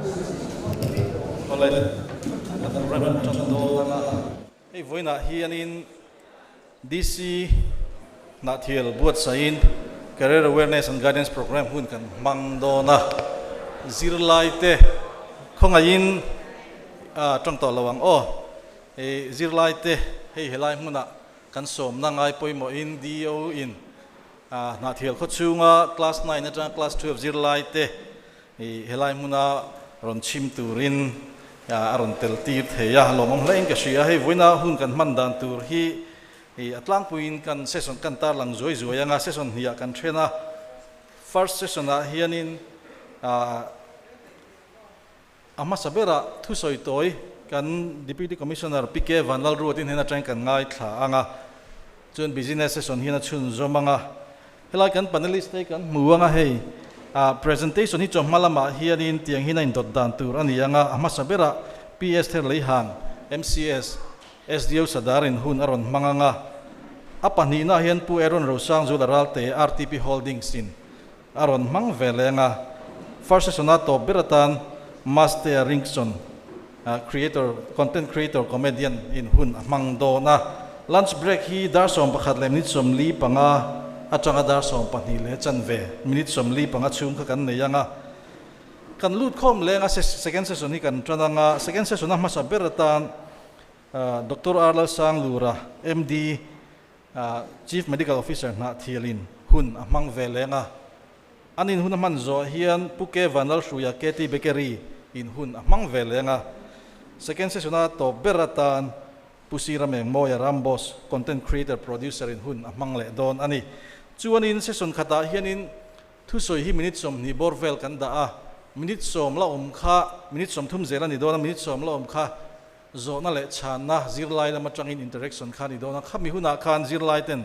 Awle, kan rem tan dawn anga hei vawiinah hianin DC Hnahthial buatsaihin Career Awareness and Guidance Programme hun kan hmang dawn a, zirlaite khawngaihin tawng tawh lo ang aw. Zirlaite hei helai hmunah kan sawmna ngai pawimawhin DO in Hnahthial khawchhunga Class 9 atanga Class 12 zirlaite helai hmuna rawn chhim turin a rawn tel tir thei a, lawmawm hle in ka hria. Hei vawiina hun kan hman dan tur hi a tlangpuiin kan session kan tarlang zuai zuai anga session hniah kan then a. First session ah hianin a hmasa berah thusawi tawi kan Deputy Commissioner PK Vanlalruatin hnen atangin kan ngaithla anga chuan business session hian a chhunzawm anga. Helai kan panelist te kan hmu anga hei ah presentation hi chawhma lamah hianin tiang hian a indawt dan tur a ni anga a hmasa berah PS Therleihang, MCS, SDO Sadarin hun a rawn hmang anga a pahnihna ah hian Pu Aaron Rosangzula Ralte RTP Holdings in a rawn hmang ve leh anga first session a tawp ber atan Mastea Ringson creator content creator comedian in hun a hmang dawn a. Lunch break hi dar 11 leh minute 45 atanga dar 12 leh chanve minute 45 chhung kha kan nei anga kan lut khawm leng a second session hi kan tan anga second session a hmasa ber atan Doctor R Lalsanglura MD Chief Medical Officer hnah thialin hun a hmang ve leng a. An in hun a hman zawh hian Pu K Vanlalhruia KT Bakery in hun a hmang ve leng a. Second session a tawp ber atan Pu Sira Mengmawia Ramboss Content Creator Producer in hun a hmang leh dawn a ni. Chuanin session khatah hianin thusawi hi minute 20 bawr vel kan dah a, minute 10 la awm kha minute 30 zel a ni dawn a, minute 10 la awm kha zawhna leh chhanna zirlai lam atangin interaction kha a ni dawn a, khami hunah khan zirlai ten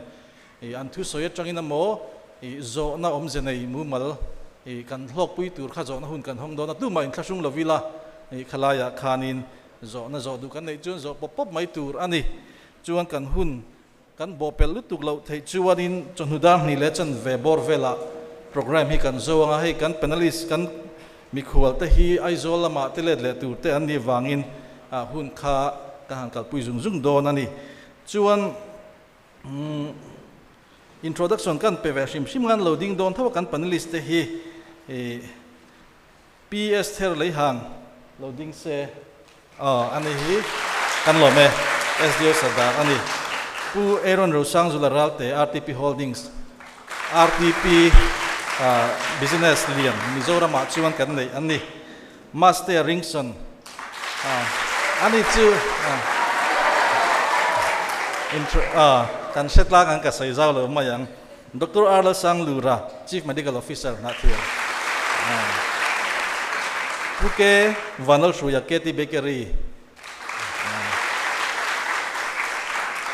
an thusawi atangin emaw zawhna awmze nei mumal kan hlawkpui tur kha zawhna hun kan hawng dawn a, tumah inthlahrung lo ila khalaiah khanin zawhna zawh duh kan neih chuan zawh pawp pawp mai tur a ni. Chuan kan hun kan bawhpelh lutuk loh theih chuanin chawhnu dar hnih leh chanve bawr velah programme hi kan zo anga hei kan panelist kan mikhual te hi Aizawl lamah te let leh tur te an nih vangin hun kha ka han kalpui zung zung dawn a ni. Chuan introduction kan pe ve hrim hrim ngan lo ding dawn tho a kan panelist te hi PS Ther Leihang lo ding se. Aw ani hi kan lawm e. SDO Sardar ani. Pu Aaron Rosangzula Ralte RTP Holdings RTP Business lian Mizoram ah chuan kan neih an ni. Mastea Ringson ani chu kan hre tlang ang ka sawi zau lo mai ang. Doctor R Lalsanglura, Chief Medical Officer, Hnahthial. Pu K Vanlalhruia, KT Bakery.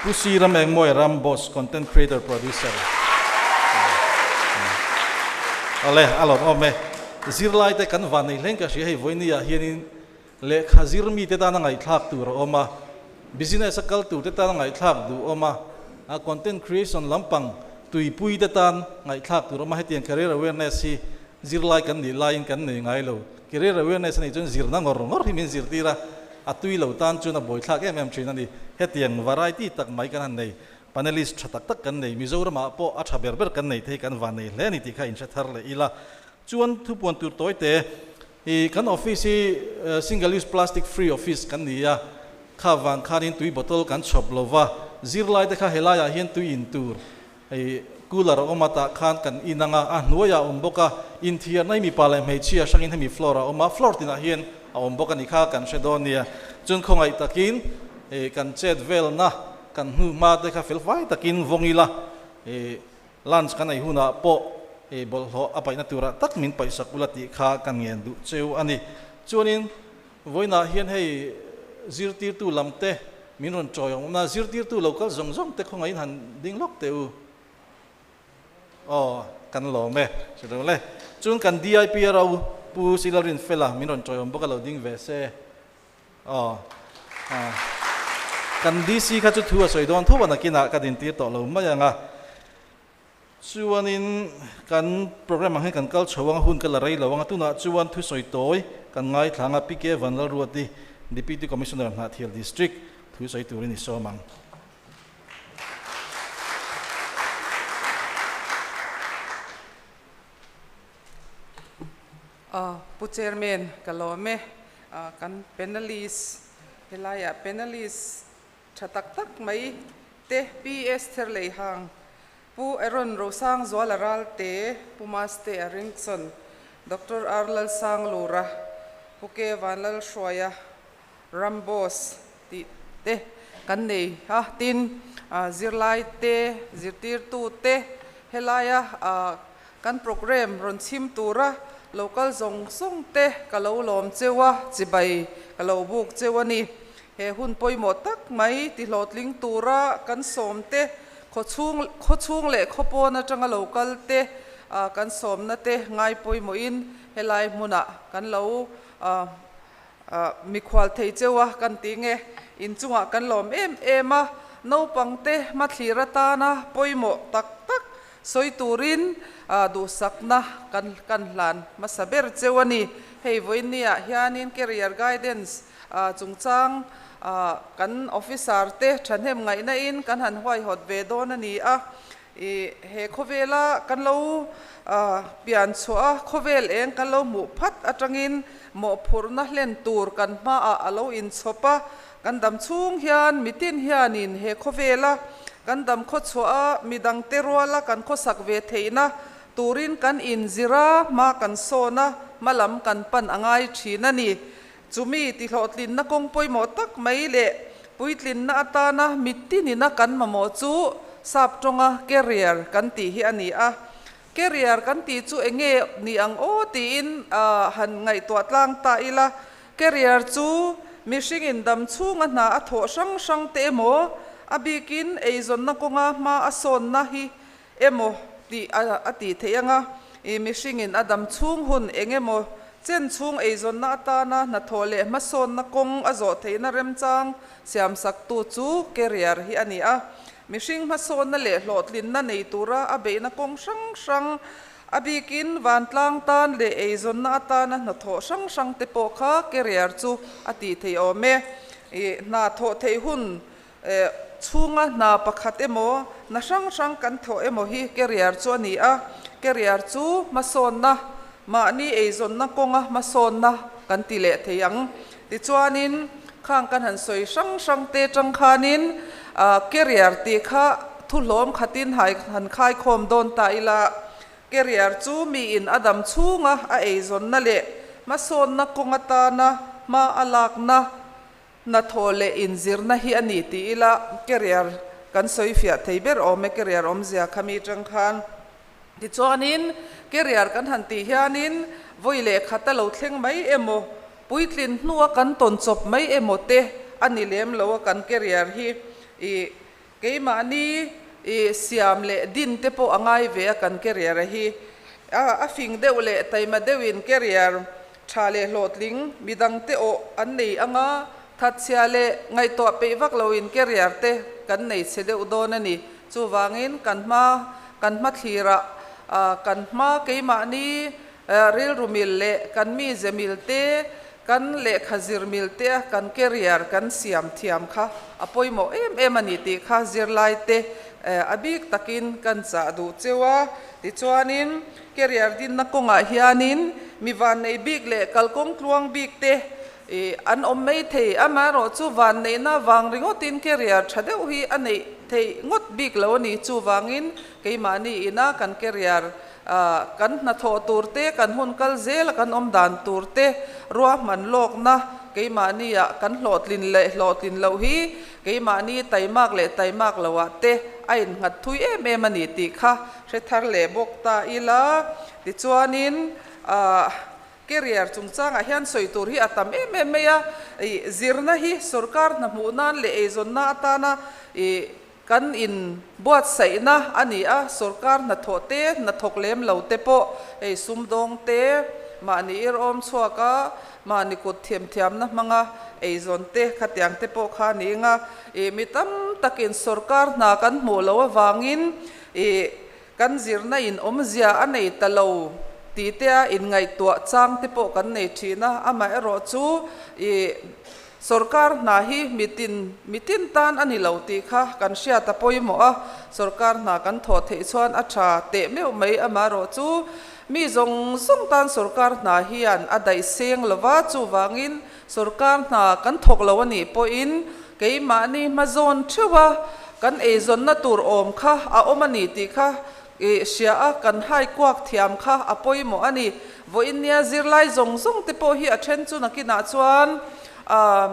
Pu C Ramengmawia, Ram Boss, Content Creator, Producer. Awle, a lawm awm e. Zirlai te kan van nei hleng ka hria hei vawinia hianin lehkha zir mite tana ngaihthlak tur a awm a, business a kal tur te tana ngaihthlak duh awm a, content creation lampang tuipui te tan ngaihthlak tur a awm a, hetiang career awareness hi zirlai kan nih laiin kan nei ngai lo. Career awareness a nih chuan zirna ngawr ngawr hi min zirtir a, a tui lo tan chuan a buaithlak em em thin a ni. Hetiang variety tak mai kan han nei, panelist tha tak tak kan nei, Mizoramah pawh a tha ber ber kan nei thei kan van nei hle a ni tih kha inhre thar leh ila. Chuan thupuan tur tawi te, i kan office hi single use plastic free office kan ni a, kha vang khanin tui bottle kan chhawp lo va, zirlai te kha helaiah hian tui in tur i cooler a awm a tah khan kan in ang a, a hnuaiah a awm bawk a, inthiarna hi mipa leh hmeichhia hrangin hemi floor ah a awm a, floor tinah hian a awm bawk a ni kha kan hre dawn nia. Chuan khawngaih takin i kan chet velna kan hnu hma te kha fel fai takin vawng ila i Lunch kan ei hunah pawh ei bawlhhlawh a paihna turah tak min paihsak ula tih kha kan ngen duh cheu a ni. Chuanin vawiinah hian hei zirtirtu lam te min rawn chawi ang awm a, zirtirtu lo kal zawng zawng te khawngaihin han ding lawk teh u. Aw, kan lawm e, hre lo le. Chuan kan DIP a ro Pu Silarinfela min rawn chawi awm bawk a lo ding ve se. Aw. Kan DC kha chu thu a sawi dawn tho a nakinah ka dintir tawh lo mai ang a. Chuanin kan programme ang hi kan kal chho ang a, hun ka la rei lo ang a, tunah chuan thu sawi tawi kan ngaithla anga PK Vanlalruati, Deputy Commissioner Hnahthial District thu sawi turin i sawm ang. Pu Chairman ka lawm e, kan panelist helaiah panelist tha tak tak mai te PS Therleihang, Pu Aaron Rosangzuala Ralte, Pu Maste Aringson, Doctor R Lalsanglura, Pu K Vanlalhruaia, Ramboss tih te kan nei a, tin zirlai te, zirtirtu te helaia kan programme rawn chhim tura local zawng zawng te ka lo lawm cheu a, chibai ka lo buk cheu a ni. He hun pawimawh tak mai tihlawhtling tura kan sawm te, khawchhung khawchhung leh khawpawn atanga local te kan sawmna te ngai pawimawhin helai hmunah kan lo Mikhual thei cheu a kan ti nge, inchungah kan lawm em em a, naupangte hmathlir atana pawimawh tak tak sawi turin duhsakna kan kan hlan hmasa ber cheu a ni. Hei vawiinniah hianin Career Guidance chungchang kan officer te thahnem ngaihna in kan han huaihawt ve dawn a ni a. I he khawvela kan lo pian chhuah a, khawvel eng kan lo hmuh phat atangin mawhphurhna hlen tur kan hmaah a lo inchhawp a, kan dam chhung hian mitin hianin he khawvela kan dam khaw chhuah a, midangte ruala kan khawsak ve theihna turin kan inzir a, hma kan sawn a, hma lam kan pan a ngai thin a ni. Chumi tihlawhtlinna kawng pawimawh tak mai leh puitlinna atana mittinina kan mamawh chu sap tawnga career kan tih hi a ni a. Career kan tih chu eng nge ni ang aw tiin han ngaihtuah tlang ta ila. Career chu mihringin dam chhunga hna a thawh hrang hrang te emaw, a bikin eizawnna kawnga hma a sawnna hi emaw tih a tih theih ang a, i mihringin a dam chhung hun eng emaw chen chhung eizawnna atana hnathawh leh hmasawnna kawng a zawh theihna remchang siamsaktu chu career hi a ni a. Mihring hmasawnna leh hlawhtlinna nei tura a beihna kawng hrang hrang, a bikin vantlang tan leh eizawnna atana hnathawh hrang hrang te pawh kha career chu a tih theih awm e. I hna thawh theih hun Chhunga hna pakhat emaw, hna hrang hrang kan thawh emaw hi career chu a ni a. Career chu hmasawnna, mahni eizawnna kawnga hmasawnna kan ti leh thei ang. Tichuanin, khang kan han sawi hrang hrang te tang khanin career tih kha thuhlawm khatin han khaikhawm dawn ta ila, career chu miin a dam chhunga a eizawnna leh hmasawnna kawng atana hma a lakna, Hnathawh leh inzirna hi a ni ti ila career kan sawi fiah thei ber awm e, career awmzia kha mi tang khan. Tichuanin career kan han tih hianin vawi leh khat a lo thleng mai emaw, puitlin hnua kan tawn chawp mai emaw te a ni lem lo a kan career hi i keimahni i siam leh din te pawh a ngai ve a kan career a hi. A fing deuh leh taima deuhin career Tha leh hlawhtling, midangte awh an nei anga thatchhia leh ngaihtuah peih vak loin career te kan nei chhe deuh dawn a ni. Chuvangin kan hma kan hma thlirah kan hma keimahni rilru mil leh kan mize mil te, kan lehkha zir mil te a kan career kan siam thiam kha a pawimawh em em a ni tih kha zirlai te a bik takin kan chah duh cheu a. Tichuanin Career dinna kawngah hianin mi vannei bik leh kalkawng tluang bik te an awm mai thei. Amaherawh chu vanneihna vang ringawtin career tha deuh hi a neih theih ngawt bik lo a ni. Chuvangin keimahni ina kan career kan hnathawh tur te, kan hun kal zela kan awm dan tur te, ruahman lawkna keimahnia kan hlawhtlin leh hlawhtlin loh hi keimahni taimak leh taimak loah te a innghat thui em em a ni tih kha Hre thar leh bawk ta ila, tichuanin ahh career chungchangah hian sawi tur hi a tam em em mai a, ih zirna hi sorkar hna hmuh nan leh eizawnna atana ih kan in buatsaihna a ni a, sorkar hnathawh te, hnathawk lem lo te pawh hei sumdawng te, mahni irawm chhuak a, mahni kut thiamthiamna hmanga eizawn te khatiang te pawh kha a ni ang a, ih mi tam takin sorkar hna kan hmuh loh avangin I kan zirna in awmzia a nei ta lo Tih te a inngaihtuah chang te pawh kan nei thin a, amaherawhchu ih sorkar hna hi mitin mitin tan a ni lo tih kha kan hriat a pawimawh a, sorkar hna kan thawh theih chuan a tha teh meuh mai, amaherawhchu mi zawng zawng tan sorkar hna hian a daih seng lo va, chuvangin sorkar hna kan thawk lo a nih pawhin keimahni hmazawn theuh a kan eizawnna tur awm kha a awm a ni tih kha I hria a, kan hai kuak thiam kha a pawimawh a ni. Vawiin nia zirlai zawng zawng te pawh hi a then chu nakinah chuan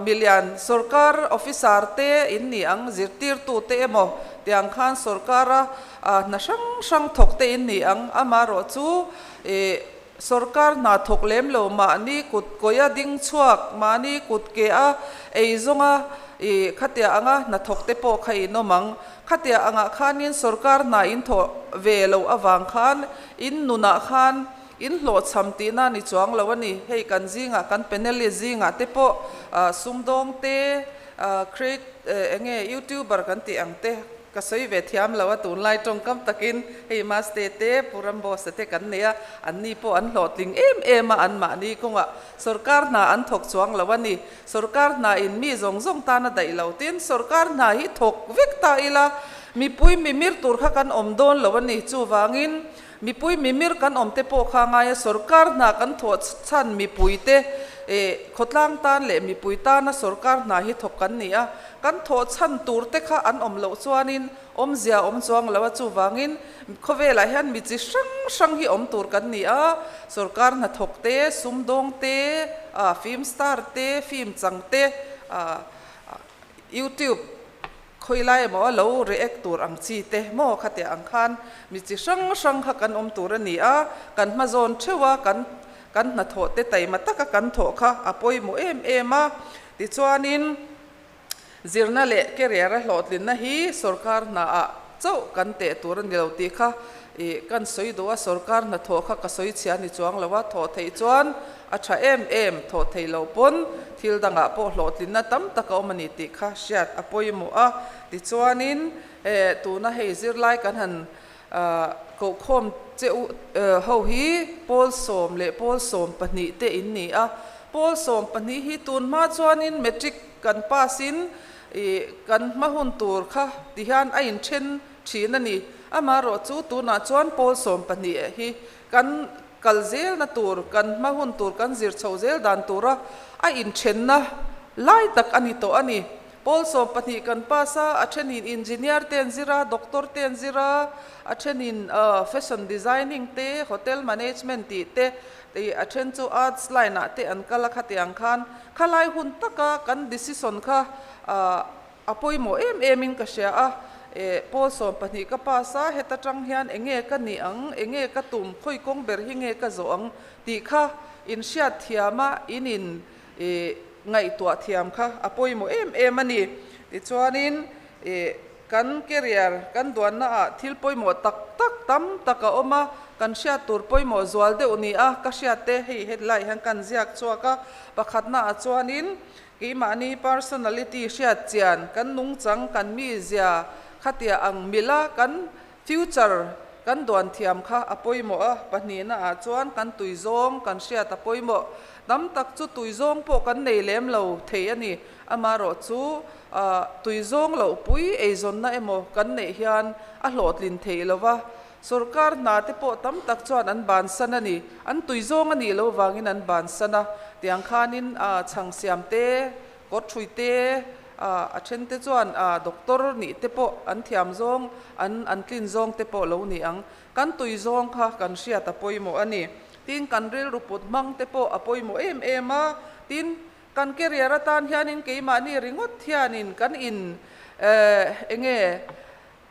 milian sorkar officer te in ni ang, zirtirtu te emaw tiang khan sorkara hna hrang hrang thawk te in ni ang. Amaherawh chu i sorkar hna thawk lem lo mahni kut kawia ding chhuak, mahni kut ke a ei zawnga i khatia anga hna thawk te pawh kha in awm ang. Khatia angah khanin sorkar hna in thawh ve loh avang khan in nunah khan in hlawhchham tihna ni chuang lo a ni. Hei kan zingah kan panelist zingah te pawh sumdawng te, create enge youtuber kan tih ang te ka sawi ve thiam lo a, tunlai tawngkam takin hei Maste te, Pu Ramboss-a te kan nei a, anni pawh an hlawhtling em em a, anmahni kawngah sorkar hna an thawk chuang lo a ni. Sorkar hna in mi zawng zawng tan a daih lo. Tin, sorkar hna hi thawk vek ta ila, mipui mimir tur kha kan awm dawn lo a ni. Chuvangin, mipui mimir kan awm te pawh kha ngai a, sorkar hna kan thawh chhan mipui te khawtlang tan leh mipui tana sorkar hna hi thawk kan ni a. Kan thawh chhan tur te kha an awm loh chuanin awmzia awm chuang lo a. Chuvangin, khawvelah hian mi chi hrang hrang hi awm tur kan ni a, sorkar hnathawk te, sumdawng te, film star te, film chang te, youtube khawilai emaw a lo react tur ang chi te maw khatiah ang khan mi chi hrang hrang kha kan awm tur a ni a, kan hmazawn theuh a, kan kan hnathawh te taima taka kan thawh kha a pawimawh em em a, tichuanin. Zirna leh career a hlawhtlinna hi sorkar hnaah chauh kan teh tur a ni lo tih kha ih kan sawi duh a, sorkar hnathawh kha ka sawi chhia ni chuang lo a, thawh theih chuan a tha em em, thawh theih loh pawn thil dangah pawh hlawhtlinna tam tak a awm a ni tih kha hriat a pawimawh a. Tichuanin eh tuna hei zirlai kan han kohkhawm che u ho hi pawl sawm leh pawl 12 te in ni a, pawl 12 hi tun hma chuanin matric Kan pass in ih kan hma hun tur kha ti hian a inthen thin a ni. Amaherawh chu tunah chuan pawl 12 hi kan kal zelna tur, kan hma hun tur, kan zir chho zel dan tura a inthenna lai tak a ni tawh a ni. Pawl 12 kan pass a, a thenin engineer te an zir a, doctor te an zir a, a thenin fashion designing te, hotel management tih te, Tih a then chu arts line ah te an kal a khatiang khan khalai hun taka kan decision kha a pawimawh em em in ka hria a, eh pawl 12 ka pass a heta tang hian enge ka nih ang, enge ka tum, khawi kawng ber hi nge ka zawh ang tih kha in hriat thiam a, in in eh ngaihtuah thiam kha a pawimawh em em a ni. Tichuanin eh. Kan career kan duanna ah thil pawimawh tak tak tam tak a awm a, kan hriat tur pawimawh zual deuh ni a ka hriat te hei hetlai hian kan ziak chhuak a, pakhatna ah chuanin keimahni personality hriat chian, kan nungchang, kan mizia khatia ang mila kan future kan duan thiam kha a pawimawh a, pahnihna ah chuan kan tuizawng kan hriat a pawimawh, tam tak chu tuizawng pawh kan nei lem lo thei a ni, amaherawh chu Tui zawng loh pui eizawnna emaw kan neih hian a hlawhtlin theih lo va, sorkar hna te pawh tam tak chuan an bansan a ni. An tui zawng a nih loh vangin an bansan a, tiang khanin chhang siam te, kawt hrui te, a then te chuan doctor nih te pawh an thiam zawng, an an tlin zawng te pawh lo ni ang. Kan tui zawng kha kan hriat a pawimawh a ni. Tin, kan rilru put hmang te pawh a pawimawh em em a, tin, Kan career atan hianin keimahni ringawt hianin kan in enge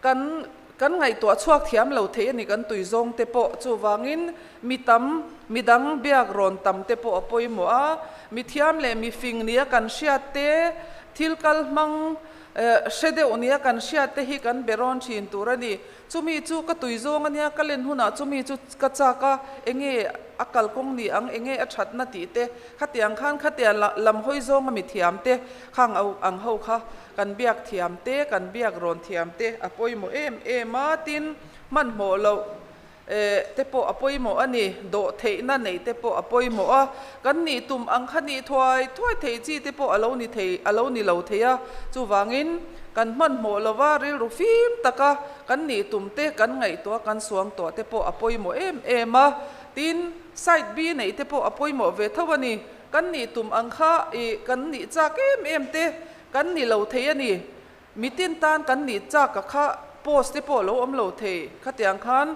kan kan ngaihtuah chhuak thiam lo thei a ni kan tui zawng te pawh. Chuvangin mi tam mi dang biak rawn tam te pawh a pawimawh a, mi thiam leh mi fing nia kan hriat te, thil kal hmang hre deuh nia kan hriat te hi kan be rawn thin tur a ni. Chumi chu ka tui zawng a nia, ka len hunah chumi chu ka chak a, enge a kalkawng ni ang, enge a thatna tih te, khatiang khan khatia lam hawi zawng a mi thiam te, khang ang ho kha kan biak thiam te, kan biak rawn thiam te a pawimawh em em a, tin hmanhmawh loh. Te pawh a pawimawh a ni, dawhtheihna neih te pawh a pawimawh a, kan nih tum ang kha nih thuai thuai thei chi te pawh a lo ni thei, a lo ni lo thei a, chuvangin kan hmanhmawh lova rilru fim taka kan nih tum te kan ngaihtuah kan suang tuah te pawh a pawimawh em em a, tin side B neih te pawh a pawimawh ve tho a ni, kan nih tum ang kha ih kan nih chak em em te kan ni lo thei a ni. Mitin tan kan nih chak a kha post te pawh lo awm lo thei. Khatiang khan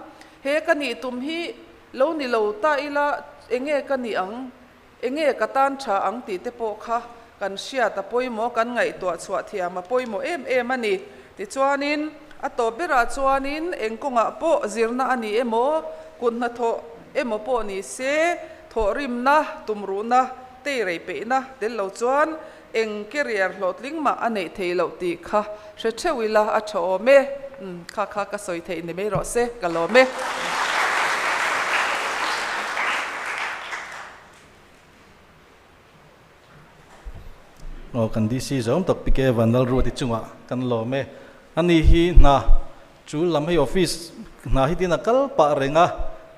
he ka nih tum hi lo ni lo ta ila enge ka nih ang, enge ka tan tha ang tih te pawh kha kan hriat a pawimawh, kan ngaihtuah chhuah thiam a pawimawh em em a ni. Tichuanin a tawp berah chuanin eng kawngah pawh zirna a ni emaw, kut hnathawh emaw pawh ni se, thawhrimna, tumruhna, teirei peihna tel lo chuan Eng career hlawhtling mah a neih theih loh tih kha hre theuh ila a tha awm e. Umm kha kha ka sawi theih ni mai rawh se, ka lawm e. Aw kan DC zawng tak PK Vanlalruati chungah kan lawm e. Ani hi hna chu lam hei office hna hi tin a kal pah reng a,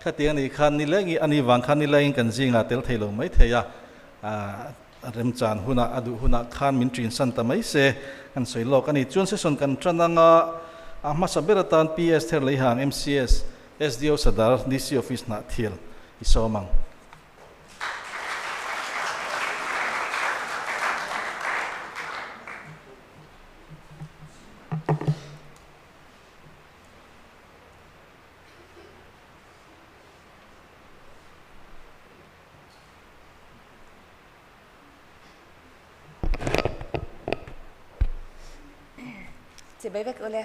khatiang anih khan nileng ani vang khan nilengin kan zingah tel thei lo mai thei a. A remchan hunah, a duh hunah khan min ṭinsan ta mai se, kan sawi lawk a ni. Chuan session kan ṭan anga a hmasa ber atan PS Therleihang, MCS, SDO Sadar, DC Office hnah thil i sawm ang. Chibai vek ule.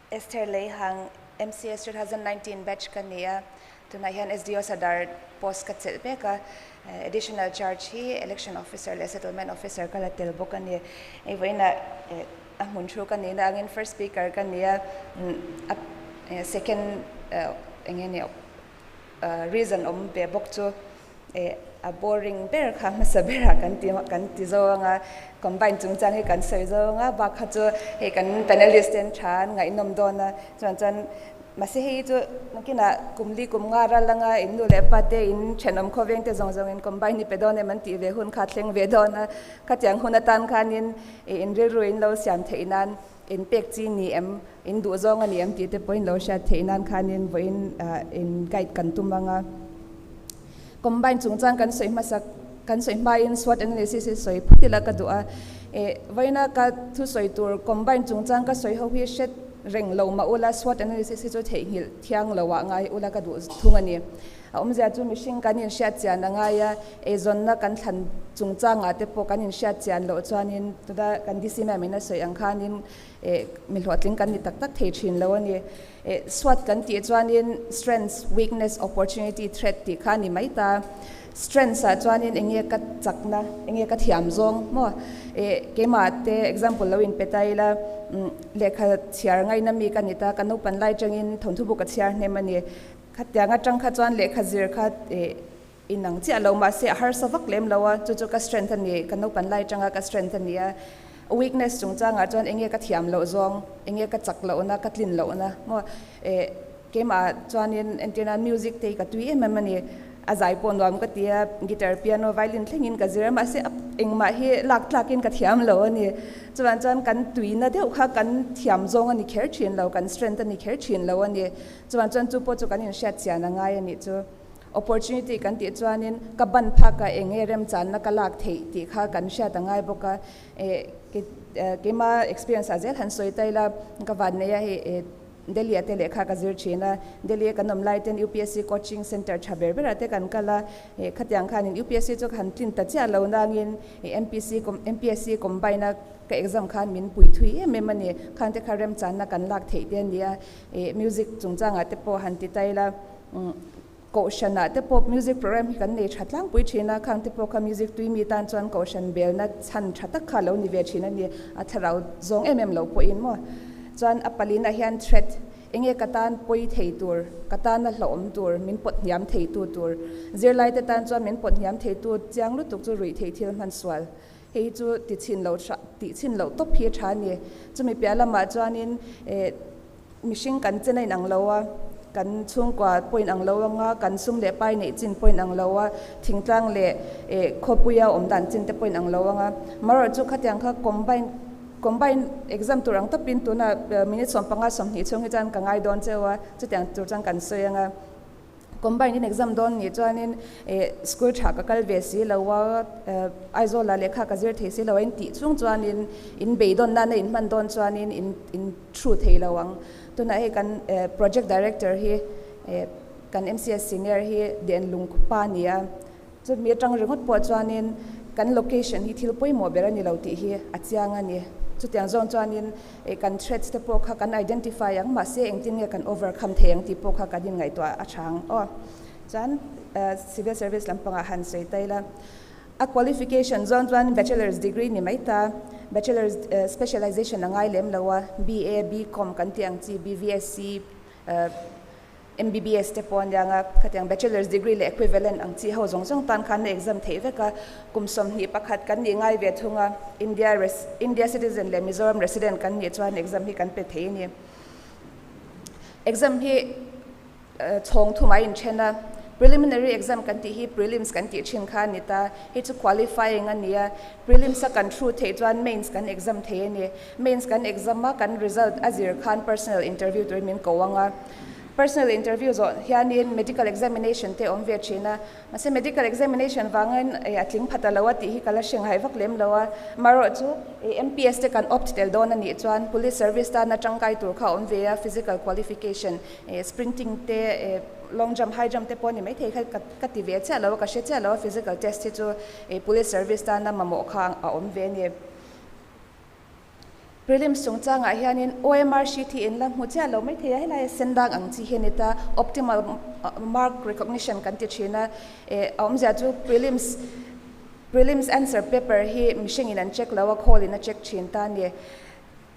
Esther Leihang MCS 2019 batch ka ni a, tunah hian SDO Sadar post ka chelh mek a, additional charge hi Election Officer leh Settlement Officer ka la tel bawk a ni. Hei vawiinah a hmun thu ka nihna angin first speaker ka ni a, second eng nge ni reason awm ve bawk chu a boring ber kha hmasa berah kan ti kan ti zo anga combine chungchang hi kan sawi zo anga bak kha chu hei kan panelist ten tha an ngaihnawm dawn a chuan chuan mahse hei chu nakinah kum li kum nga ral anga in nu leh pa te in thenawm khawveng te zawng zawng in combine hi pe dawn em an tih ve hun kha thleng ve dawn a khatiang hun atan khanin in rilru in lo siam theih nan in pek chi ni em, in duh zawng a ni em tih te pawhin lo hriat theih nan khanin vawiin in guide kan tum ang a. Combine chungchang kan sawi hmasak, kan sawi hmain SWOT analysis hi sawi phawt ila ka duh a. Vawiina ka thusawi tur combine chungchang ka sawi ho hi hre reng lo mah ula SWOT analysis hi chu theihnghilh thiang lo ah ngai ula ka duh thung a ni. A awmzia chu mihring kan inhriat chian a ngai a, eizawnna kan thlan chungchangah te pawh kan inhriat chian loh chuanin tuna kan DC ma'am in a sawi ang khanin eh mi hlawhtling kan ni tak tak thei thin lo a ni. Eh SWOT kan tih chuanin strengths, weakness, opportunity, threat tih kha a ni mai ta. Strengths ah chuanin eng nge ka chakna, eng nge ka thiam zawng maw? Eh keimah te example lo inpe ta ila lehkha chhiar ngaina mi ka ni ta, ka naupan lai tangin thawnthu bu ka chhiar hnem a ni. Khatiang atang kha chuan lehkha zir kha inang chiah lo mahse a harsa vak lem lo a, chu chu ka strength a ni, ka naupan lai atanga ka strength a ni a. Weakness chungchangah chuan enge ka thiam loh zawng, enge ka chak lohna, ka tlin lohna maw keimah chuanin entirna music te hi ka tui em em a ni. A zai pawh nuam ka ti a, guitar, piano, violin thlengin ka zir a mahse engmah hi lak tlakin ka thiam lo a ni. Chuvang chuan kan tuina deuh kha kan thiam zawng a ni kher thin lo, kan strength a ni kher thin lo a ni. Chuan chuan chu pawh chu kan inhriat chian a ngai a nih chu. Opportunity kan tih chuanin ka ban phak a eng nge remchanna ka lak theih tih kha kan hriat a ngai bawk a. Eh keima experience ah zel han sawi ta ila ka van nei a hei Delhi ah te lehkha ka zir thin a. Delhi a kan awm lai ten UPSC coaching center tha ber ber ah te kan kal a. Eh khatiang khanin UPSC chu ka han tlin ta chiah lo nangin MPC MPSC combine a ka exam khan min pui thui em em a ni. Khangte kha remchanna kan lak theih te a ni a. Ih music chungchangah te pawh han ti ta ila kohhran ah te pawh music program hi kan nei tha tlangpui thin a, khang te pawh kha music tui mi tan chuan kohhran belna chhan tha tak kha lo ni ve thin a ni, a thlarau zawng em em lo pawhin maw. Chuan a palinah hian threat enge ka tan pawi thei tur, ka tana hlauhawm tur, min pawt hniam thei tu tur, zirlai te tan chuan min pawt hniam thei tu chiang lutuk chu ruih theih thil hman sual. Hei hi chu ti chhin lo tha tih chhin loh tawp hi a tha a ni. Chumi piah lamah chuanin eh mihring kan chen a inang lo a, kan chhungkua pawh inang lo anga, kan sum leh pai neih chin pawh inang lo a, thingtlang leh eh khawpuia awm dan chin te pawh inang lo anga. Marawh chu khatiang kha combine combine exam tur ang tawpin tuna minute 15 20 chhung hi chuan ka ngai dawn cheu a, chutiang tur chuan kan sawi anga. Combine in exam dawn nih chuanin eh school tha ka kal ve si lo a, Aizawl ah lehkha ka zir thei si lo a in tih chung chuanin in beidawn nana in hman dawn chuanin in in thu thei lo ang. Tunah hei kan eh project director hi eh kan MCS senior hi Denlung pa a ni a, chumi atang ringawt pawh chuanin kan location hi thil pawimawh ber a ni lo tih hi a chiang a ni. Chutiang zawng chuanin Eh kan threats te pawh kha kan identify ang mahse engtin nge kan overcome thei ang tih pawh kha kan inngaihtuah a tha ang aw. Chuan civil service lampangah han sawi ta ila a qualification zawn chuan bachelor's degree ni mai ta, bachelor's specialization a ngai lem lo a, BA, BCom kan tih ang chi, BVSc, MBBS te pawh ania nga, khatiang bachelor's degree leh equivalent ang chi ho zawng zawng tan khan a exam theih vek a, kum 21 kan nih ngai ve thung a, India India citizen leh Mizoram resident kan nih chuan exam hi kan pe thei a ni. Exam hi chhawng thum a inthen a, preliminary exam kan tih hi prelims kan tih thin kha a ni ta, hei chu qualifying a ni a, prelims a kan through theih chuan mains kan exam thei a ni. Mains kan exam a, kan result a zir khan personal interview turin min ko ang a. Personal interview zawh hianin medical examination te awm ve thin a, mahse medical examination vangin a tling phat a lo a tih hi ka la hre ngai vak lem lo a. Amaherawhchu MPS te kan opt tel dawn a nih chuan police service tana tangkai tur kha a awm ve a, physical qualification, sprinting te, long jump, high jump te pawh a ni maithei kha ka ti ve chiah lo a, ka hre chiah lo a, physical test hi chu police service tana mamawh kha a awm ve a ni. Prelims chungchangah hianin OMR sheet hi in la hmu chiah lo maithei a, helai a sen dang ang chi hi a ni ta, optimal mark recognition kan ti thin a, eh a awmzia chu prelims prelims answer paper hi mihringin an check lo a, call in a check thin ta a ni.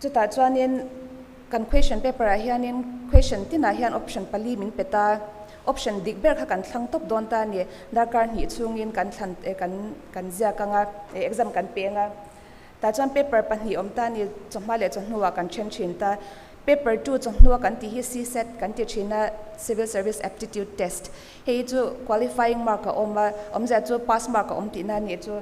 Chutah chuanin kan question paper ah hianin question tinah hian option pali min pe ta, option dik ber kha kan thlang tawp dawn ta a ni, darkar hnih chhungin kan thlan kan kan ziak ang a, exam kan peng a. Tah chuan paper pahnih awm ta a ni, chawhma leh chawhnuah kan then thin ta. Paper 2 chawhnua kan tih hi CSAT kan ti thin a, Civil Service Aptitude Test. Hei hi chu qualifying mark a awm a, awmzia chu pass mark a awm tihna a nih chu.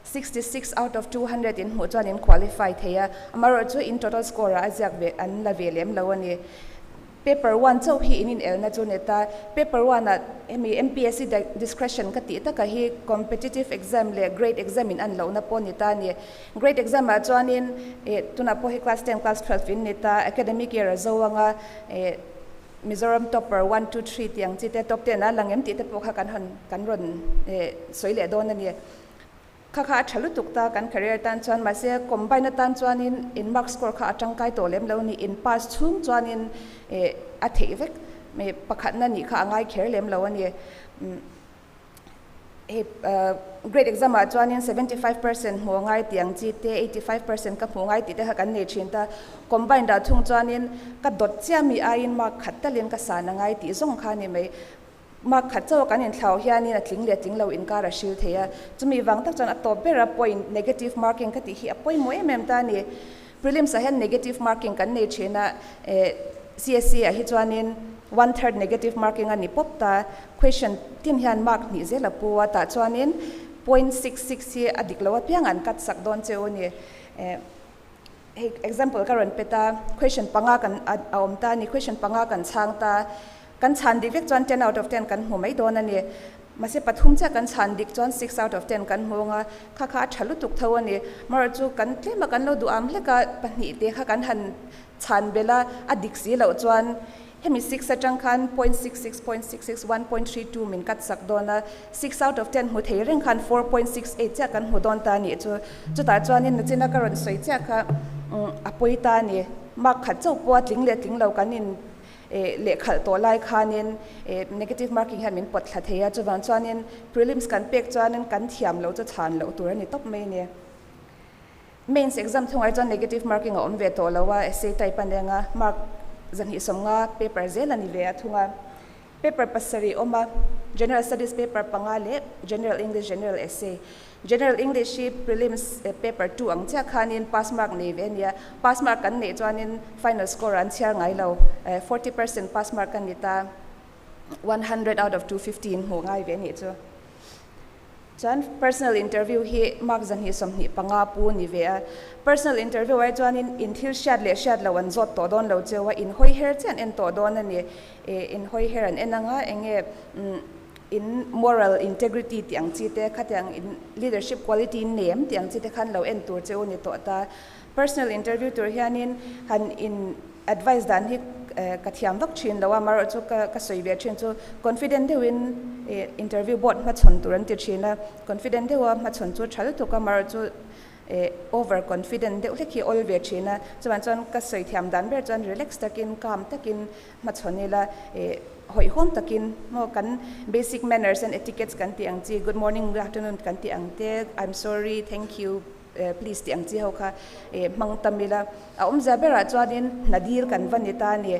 66 out of 200 in hmuh chuan in qualify thei a, amaherawhchu in total score ah a ziak ve an la ve lem lo a ni. Paper one chauh hi in inelna chu ni ta. Paper one ah hemi MPSC discretion ka tih taka hi competitive exam leh grade exam in an lohna pawh ni ta a ni. Grade exam ah chuanin eh tunah pawh hi class 10, class 12 in ni ta, academic year a zo anga eh Mizoram topper one, two, three tih ang chi te top ten ah lang em tih te pawh kha kan han kan rawn eh sawi leh dawn a ni. Kha kha a tha lutuk ta kan career tan chuan mahse combine atan chuanin in mark score kha a tangkai tawh lem lo ni in pass chhung chuanin eh a theih vek eh pakhatna nih kha a ngai kher lem lo a ni. Hei grade exam ah chuanin 75% hmuh a ngai tih ang chi te 85% ka hmuh ngai tih te kha kan nei thin ta. Combine ah thung chuanin ka dawt chiah mi aiin mark khat talin ka san a ngai tih zawng kha a ni mai. Mark khat chauh kan inthlauh hianin a tling leh tling lo inkar a hril thei a, chumi vang tak chuan a tawp ber a point negative marking ka tih hi a pawimawh em em ta a ni. Prelims ah hian negative marking kan nei thin a, eh CSC ah hi chuanin one third negative marking a ni pawp ta, question tin hian mark hnih zel a pu a, tah chuanin point 66 hi a dik lo apiang an cut sak dawn che u a ni. Eh hei example ka rawn pe ta, question panga kan a awm ta a ni, question panga kan chhang ta. Kan chhan dik vek chuan 10 out of 10 kan hmu mai dawn a ni. Mahse pathum chiah kan chhan dik chuan 6 out of 10 kan hmu ang a, kha kha a tha lutuk tho a ni. Amaherawhchu chu kan tlem a kan lo duh am hlek a, pahnih te kha kan han chhan belh a, a dik si loh chuan hemi six atang khan point six six point six six one point three two min cut sak dawn a, six out of 10 hmu thei reng khan 4.68 chiah kan hmu dawn ta a nih chu. Chutah chuanin nachina ka rawn sawi chiah kha a pawi ta a ni. Mark khat chauh pawh a tling leh tling lo kan in Lehkhalh tawh lai khanin negative marking hian min pawt thla thei a, chuvang chuanin prelims kan pek chuanin kan thiam loh chu chhan loh tur a ni tawp mai a ni. Mains exam thungah chuan negative marking a awm ve tawh lo a, essay type a neng a, mark 250 paper zel a ni ve a thung a. Paper pasarih awm a, general studies paper panga leh general English, general essay. General English hi prelims paper 2 ang chiah khanin pass mark nei ve a nia. Pass mark kan neih chuanin final score an chhiar ngai lo. 40% pass mark a ni ta. 100 out of 250 in hmuh ngai ve a nih chu. Chuan personal interview hi mark 225 pu ni ve a. Personal interview ai chuanin in thil hriat leh hriat lo an zawt tawh dawn lo cheu a, in hawi her chiah an en tawh dawn a ni. In hawi her an en anga enge in moral integrity tih ang chi te, khatiang in leadership quality nem tih ang chi te khan lo en tur cheu ni tawh ta. Personal interview tur hianin han in advice dan hi ka thiam vak thin lo a, amaherawhchu ka ka sawi ve thin chu confident deuhin interview board hmachhawn tur an ti thin a, confident deuha hmachhawn chu tha lutuk a, amaherawhchu over confident deuh hlek hi awl ve thin a, chuvang chuan ka sawi thiam dan ber chuan relax takin calm takin hmachhawn ila hawihhawm takin maw kan basic manners and etiquettes kan tih ang chi good morning, good afternoon kan tih ang te, I'm sorry, thank you, Please tih ang chi ho kha hmang tam ila. A awmzia berah chuanin hna dil kan va ni ta a ni.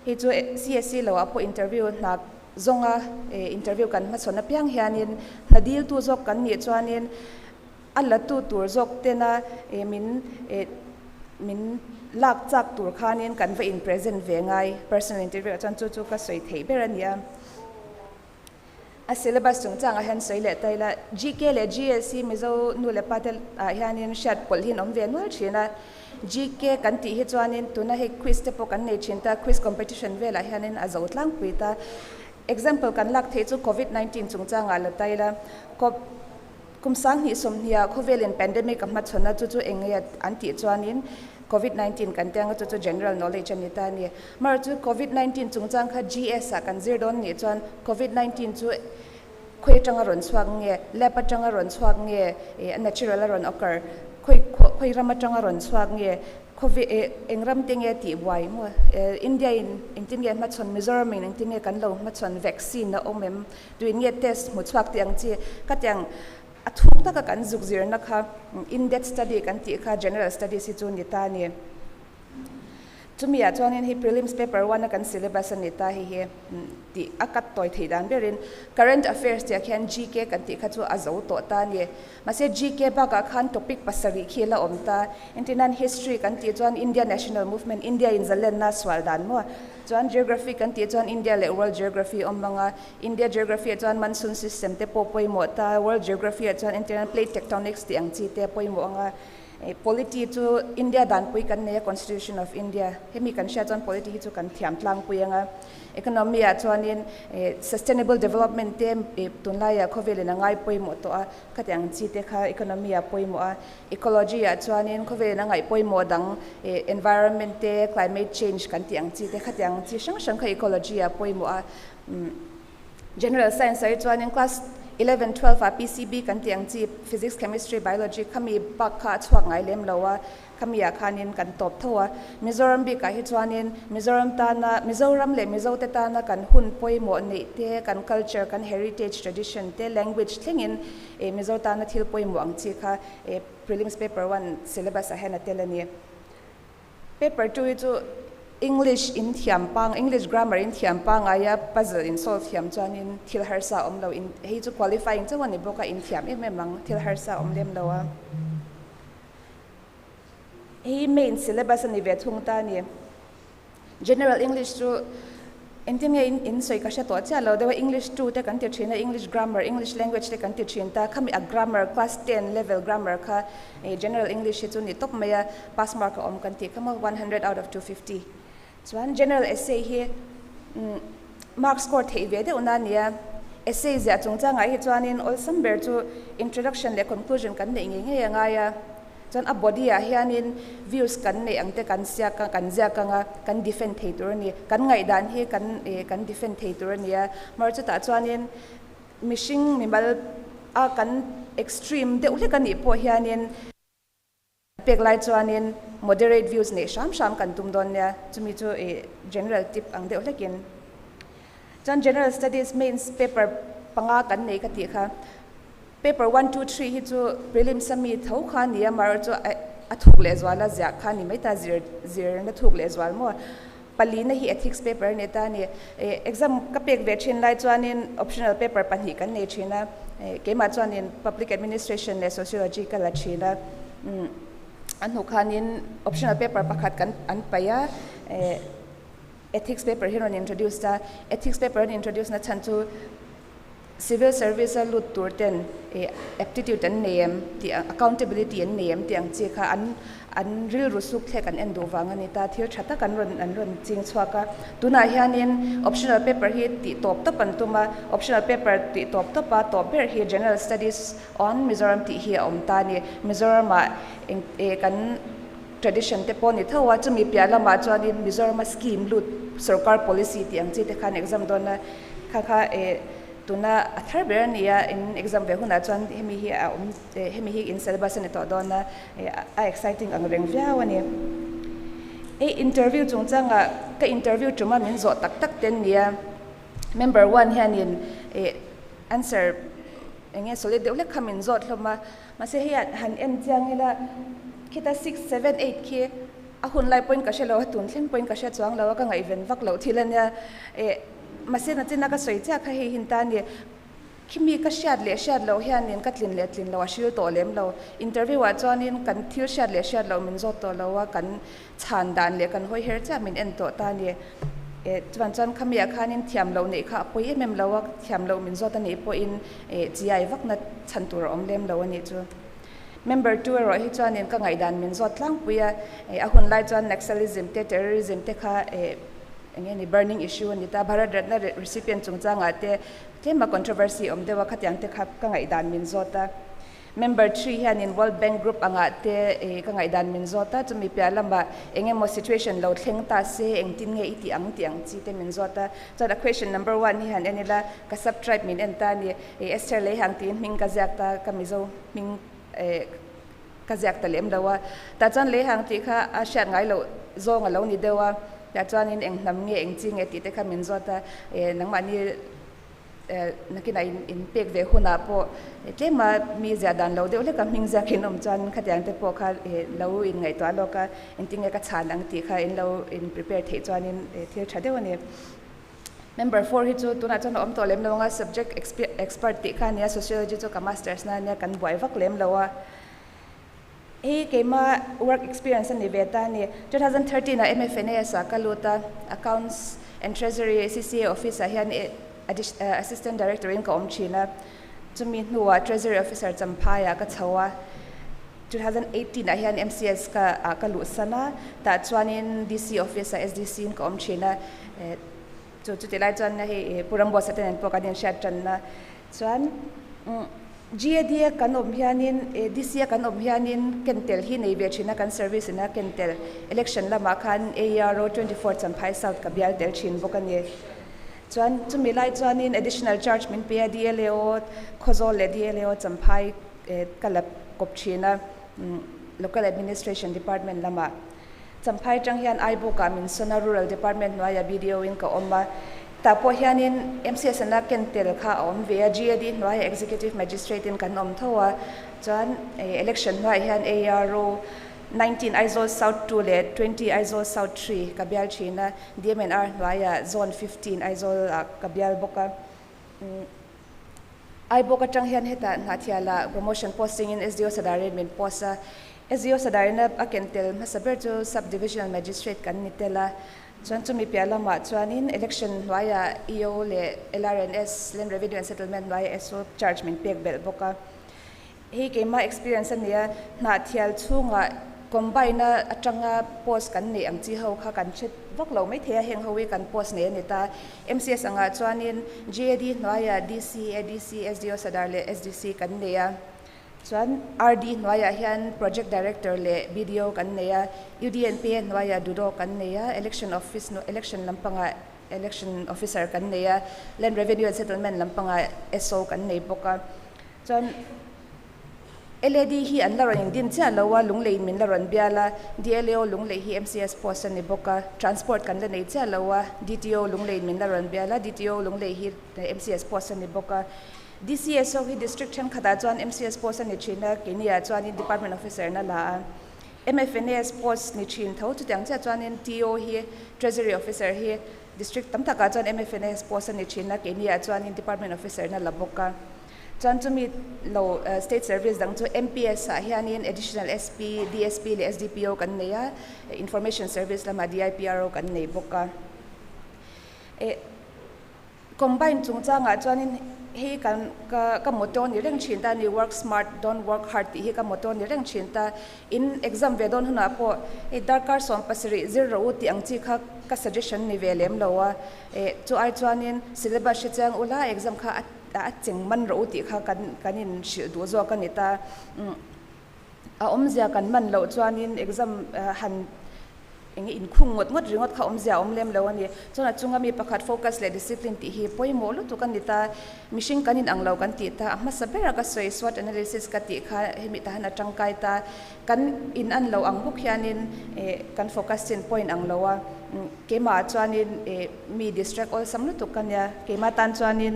Hei chu CSC loah pawh interview hna zawnga interview kan hmachhawn apiang hianin hna diltu zawk kan nih chuanin a latu tur zawk tena min min lak chak tur khanin kan va in present ve ngai personal interview ah chuan chu chu ka sawi theih ber a ni a. A syllabus chungchangah hian sawi leh ta ila, GK leh GS hi Mizo nu leh pa te ah hianin hriat pawlh hi an awm ve nual thin a. GK kan tih hi chuanin tuna hei quiz te pawh kan nei thin ta, quiz competition velah hianin a zo tlangpui ta. Example kan lak theih chu Covid 19 chungchangah la ta ila, Kum 2020ah khawvelin pandemic a hmachhawn a, chu chu eng nge an tih chuanin Covid 19 kan teng a, chu chu general knowledge a ni ta a ni. Amaherawhchu chu Covid 19 chungchang kha GS ah kan zir dawn nih chuan Covid 19 chu khawi atanga rawn chhuak nge, lab atanga rawn chhuak nge, a natural a rawn occur, khawi khawi ram atanga rawn chhuak nge, Khawve eh eng ram te nge tih buai maw? Eh India in engtin nge hmachhawn, Mizoram in engtin nge kan lo hmachhawn, vaccine a awm em? Tuin nge test hmu chhuak tih ang chi? Ka tiang a thuk taka kan zuk zirna kha in depth study kan tih kha general studies hi chu ni ta a ni. Chumi ah chuanin hei prelims paper one a kan syllabus a ni ta hei hi tih a cut tawi theih dan berin current affairs tih ah khian GK kan tih kha chu a zo tawh ta a ni. Mahse GK bakah khan topic pasarih khi la awm ta. Entirnan History kan tih chuan India National Movement, India in zalenna sual dan maw? Chuan Geography kan tih chuan India leh World Geography awm ang a. India Geography ah chuan Monsoon System te pawh pawimawh ta. World Geography ah chuan entirnan Plate Tectonics tih ang chi te pawimawh ang a. Polity chu India danpui kan nei a, Constitution of India. Hemi kan hriat chuan polity hi chu kan thiam tlangpui ang a. Economy ah chuanin sustainable development te tunlaiah khawvelin a ngai pawimawh tawh a, khati ang chi te kha economy ah pawimawh a. Ecology ah chuanin khawvelin a ngaih pawimawh dang environment te, climate change kan tih ang chi te khati ang chi hrang hrang kha ecology ah pawimawh a. General science ah hi chuanin class 11, 12 ah PCB kan tih ang chi physics, chemistry, biology khami bak kha a chhuak ngai lem lo a. Khami ah khanin kan tawp tho a, Mizoram bikah hi chuanin Mizoram tana, Mizoram leh Mizote tana kan hun pawimawh neih te, kan culture, kan heritage, tradition te, language thlengin eh Mizo tana thil pawimawh ang chi kha eh prelims paper one syllabus ah hian a tel a ni. Paper 2 hi chu English in thiam pang, English grammar in thiam pangai a puzzle in solve thiam chuanin thil harsa a awm lo, in hei chu qualifying chauh a ni bawk a, in thiam em em ang, thil harsa a awm lem lo a. Hi main syllabus a ni ve thung ta a ni. General English chu engtin nge in in sawi ka hre tawh chiah lo deuh a, English 2 te kan ti thin a, English grammar, English language te kan ti thin ta, khami a grammar class 10 level grammar kha General English hi chu ni tawp mai a, pass mark a awm kan tih kha maw, 100 out of 250. Chuan general essay hi mark score theih ve deuh na nia. Essay ziah chungchangah hi chuanin awlsam ber chu introduction leh conclusion kan neih ngei ngei a ngai a. Chuan a body ah hianin views kan neih ang te kan siak a, kan ziak ang a, kan defend thei tur a ni. Kan ngaihdan hi kan kan defend thei tur a ni a. Mahse chutah chuanin mihring mimal a kan extreme deuh hlek a nih pawh hianin, Pek lai chuanin moderate views neih hram hram kan tum dawn nia, chumi chu i general tip ang deuh hlekin. Chuan general studies mains paper panga kan nei ka tih kha, paper one, two, three hi chu prelims a mi tho kha a ni a, amaherawhchu chu a thuk lehzual a ziah kha a ni mai ta, zir zirna thuk lehzual maw. Palina hi ethics paper a ni ta a ni. Exam ka pek ve thin lai chuanin optional paper pahnih kan nei thin a. Keimah chuanin Public Administration leh Sociology ka la thin a, a hnu khanin optional paper pakhat kan an paih a, Ethics paper hi rawn introduce a, Ethics paper an introduce na chhan chu Civil Service a lut tur ten aptitude an nei em tih accountability an nei em tih ang chi kha an an rilru suk thlek an en duh vang a ni ta, thil tha tak an rawn an rawn ching chhuak a. Tunah hianin optional paper hi tih tawp tawp an tum a, optional paper tih tawp tawp a tawp ber hi General Studies on Mizoram tih hi a awm ta a ni. Mizoramah eng kan tradition te pawh ni tho a, chumi piah lamah chuanin Mizorama scheme lut sorkar policy tih ang chi te khan exam dawn a, kha kha eh tuna a thar ber a ni a, in exam ve hunah chuan hemi hi a awm eh hemi hi in syllabus a ni tawh dawn a, eh a exciting ang reng viau a ni. Hei interview chungchangah ka interview tuma min zawh tak tak te an ni a, member one hianin eh answer eng nge solid deuh hlek kha min zawt hlawm a, Mahse hei han en chiang ila khita six, seven, eight khi a hun lai pawhin ka hre lo a, tun thleng pawhin ka hre chuang lo a, ka ngaihven vak loh thil a nia. Eh mahse nachina ka sawi chiah kha hei hin ta a ni. Khimi ka hriat leh hriat loh hianin ka tlin leh tlin loh a hril tawh lem lo. Interview ah chuanin kan thil hriat leh hriat loh min zawt tawh lo a, kan chhan dan leh kan hawi her chiah min en tawh ta a ni. Eh chuan chuan khami ah khanin thiam loh neih kha a pawi em em lo a, thiam loh min zawt a nih pawhin eh chiai vakna chhan tur a awm lem lo a nih chu. Member tu erawh hi chuanin ka ngaihdan min zawt tlangpui a, eh a hun lai chuan Naxalism te Terrorism te kha eh eng nge ni burning issue a ni ta, Bharat Ratna recipient chungchangah te tlema controversy awm deuh a khatiang te kha ka ngaihdan min zawt a. Member three hianin World Bank Group angah te ka ngaihdan min zawt a, chumi piah lamah eng emaw situation lo thleng ta se engtin nge i tih ang tih ang chi te min zawt a. Chuan a question number one hi han en ila, ka sub tribe min en ta a ni, Esther Leihang tiin hming ka ziak ta, ka Mizo hming ka ziak ta lem lo a. Tah chuan Leihang tih kha a hriat ngai loh zawng a lo ni deuh a, tah chuanin eng hnam nge eng chi nge tih te kha min zawt a, nangmahni Nakinah in in pek ve hunah pawh tlema mi ziah dan lo deuh hleka hming ziak in awm chuan khatiang te pawh kha lo in ngaihtuah lawk a, engtin nge ka chhan ang tih kha in lo in prepare theih chuanin thil tha deuh a ni. Member four hi chu tunah chuan a awm tawh lem lo ang a, subject expert tih kha a nia, sociology chu ka masters na ania kan buai vak lem lo a. Hei keima work experience a ni ve ta a ni. 2013 ah MFNAS ah ka lut a, Accounts and Treasury CCA office ah hian Assistant Director in ka awm thin a, chumi hnuah Treasury Officer Champhai ah ka chho a, 2018 ah hian MCS ka ah ka luhsan a, tah chuanin DC office ah SDC in ka awm thin a, chu chutih lai chuan hei Pu Rambuatsa te nen pawh kan inhriat tanna chuan GAD a kan awm hianin DC a kan awm hianin kentel hi nei ve thin a kan service ina kentel election lamah khan AERO 24 Champhai South ka bial tel thin bawk a ni. Chuan chumi lai chuanin additional charge min pe a DLAO Khawzawl leh DLAO Champhai ka la kawp thin a Local Administration Department lamah. Champhai tang hian Aibuk ah min sawn a, Rural Department hnuaiah BDO in ka awm a. Tah pawh hianin MCS an a ken tel kha a awm ve a, GAD hnuaiah Executive Magistrate in kan awm tho a. Chuan election hnuaiah hian ARO 19 Aizawl South 2 leh 20 Aizawl South 3 ka bial thin a, DMNR hnuaiah Zone 15 Aizawl ah ka bial bawk a. Aibawk atang hian hetah Hnahthialah promotion posting in SDO Sadarin min post a, SDO Sadarin a ken tel hmasa ber chu Sub Divisional Magistrate kan ni tel a, chuan chumi piah lamah chuanin election hnuaiah EO leh LRNS, Land Revenue and Settlement hnuaiah SO charge min pek belh bawk a. Hei keimah experience a nia, Hnahthial chhungah combine a atanga post kan neih ang chi ho kha kan hre vak lo maithei a, heng ho hi kan post nei a ni ta. MCS angah chuanin GAD hnuaiah DC, ADC, SDO Sadar leh SDC kan nei a. Chuan RD hnuaiah hian Project Director leh BDO kan nei a, UDNPA hnuaiah DUDO kan nei a, Election Office Election lampangah Election Officer kan nei a, Land Revenue and Settlement lampangah SO kan nei bawk a. Chuan LAD hi an la rawn indin chiah lo a, Lunglei in min la rawn bial a, DLAO Lunglei hi MCS post a ni bawk a, Transport kan la nei chiah lo a, DTO Lunglei in min la rawn bial a, DTO Lunglei hi MCS post a ni bawk a, DCSO hi District thenkhatah chuan MCS post a ni thin a, keiniah chuanin Department Officer na la a, MFNAS post ni thin tho, chutiang chiah chuanin TO hi Treasury Officer hi District tam takah chuan MFNAS post a ni thin a, keiniah chuanin Department Officer na la bawk a. Chuan chumi lo state service dang chu MPS ah hianin Additional SP, DSP leh SDPO kan nei a, Information Service lamah DIPRO kan nei bawk a. Combine chungchangah chuanin hei kan ka ka motto ni reng thin ta a ni, work smart don't work hard tih hi ka motto ni reng thin ta. In exam ve dawn hunah pawh hei darkar 17 zir rawh u tih ang chi kha ka suggestion ni ve lem lo a. Eh chu ai chuanin syllabus hre chiang ula exam kha a a cheng man rawh u tih kha kan kan in hrilh duh zawk a ni ta. A awmzia kan man loh chuanin exam han eng nge inkhung ngawt ngawt ringawt kha awmzia a awm lem lo a ni. Chuan a chunga mi pakhat focus leh discipline tih hi pawimawh lutuk a ni ta. Mihring kan inang lo kan tih ta, a hmasa bera ka sawi SWOT analysis ka tih kha hemi tah hian a tangkai ta. Kan inan lo ang bawk hianin kan focus chin pawh a inang lo a. Keimah chuanin mi distract awlsam lutuk ka nia. Keimah tan chuanin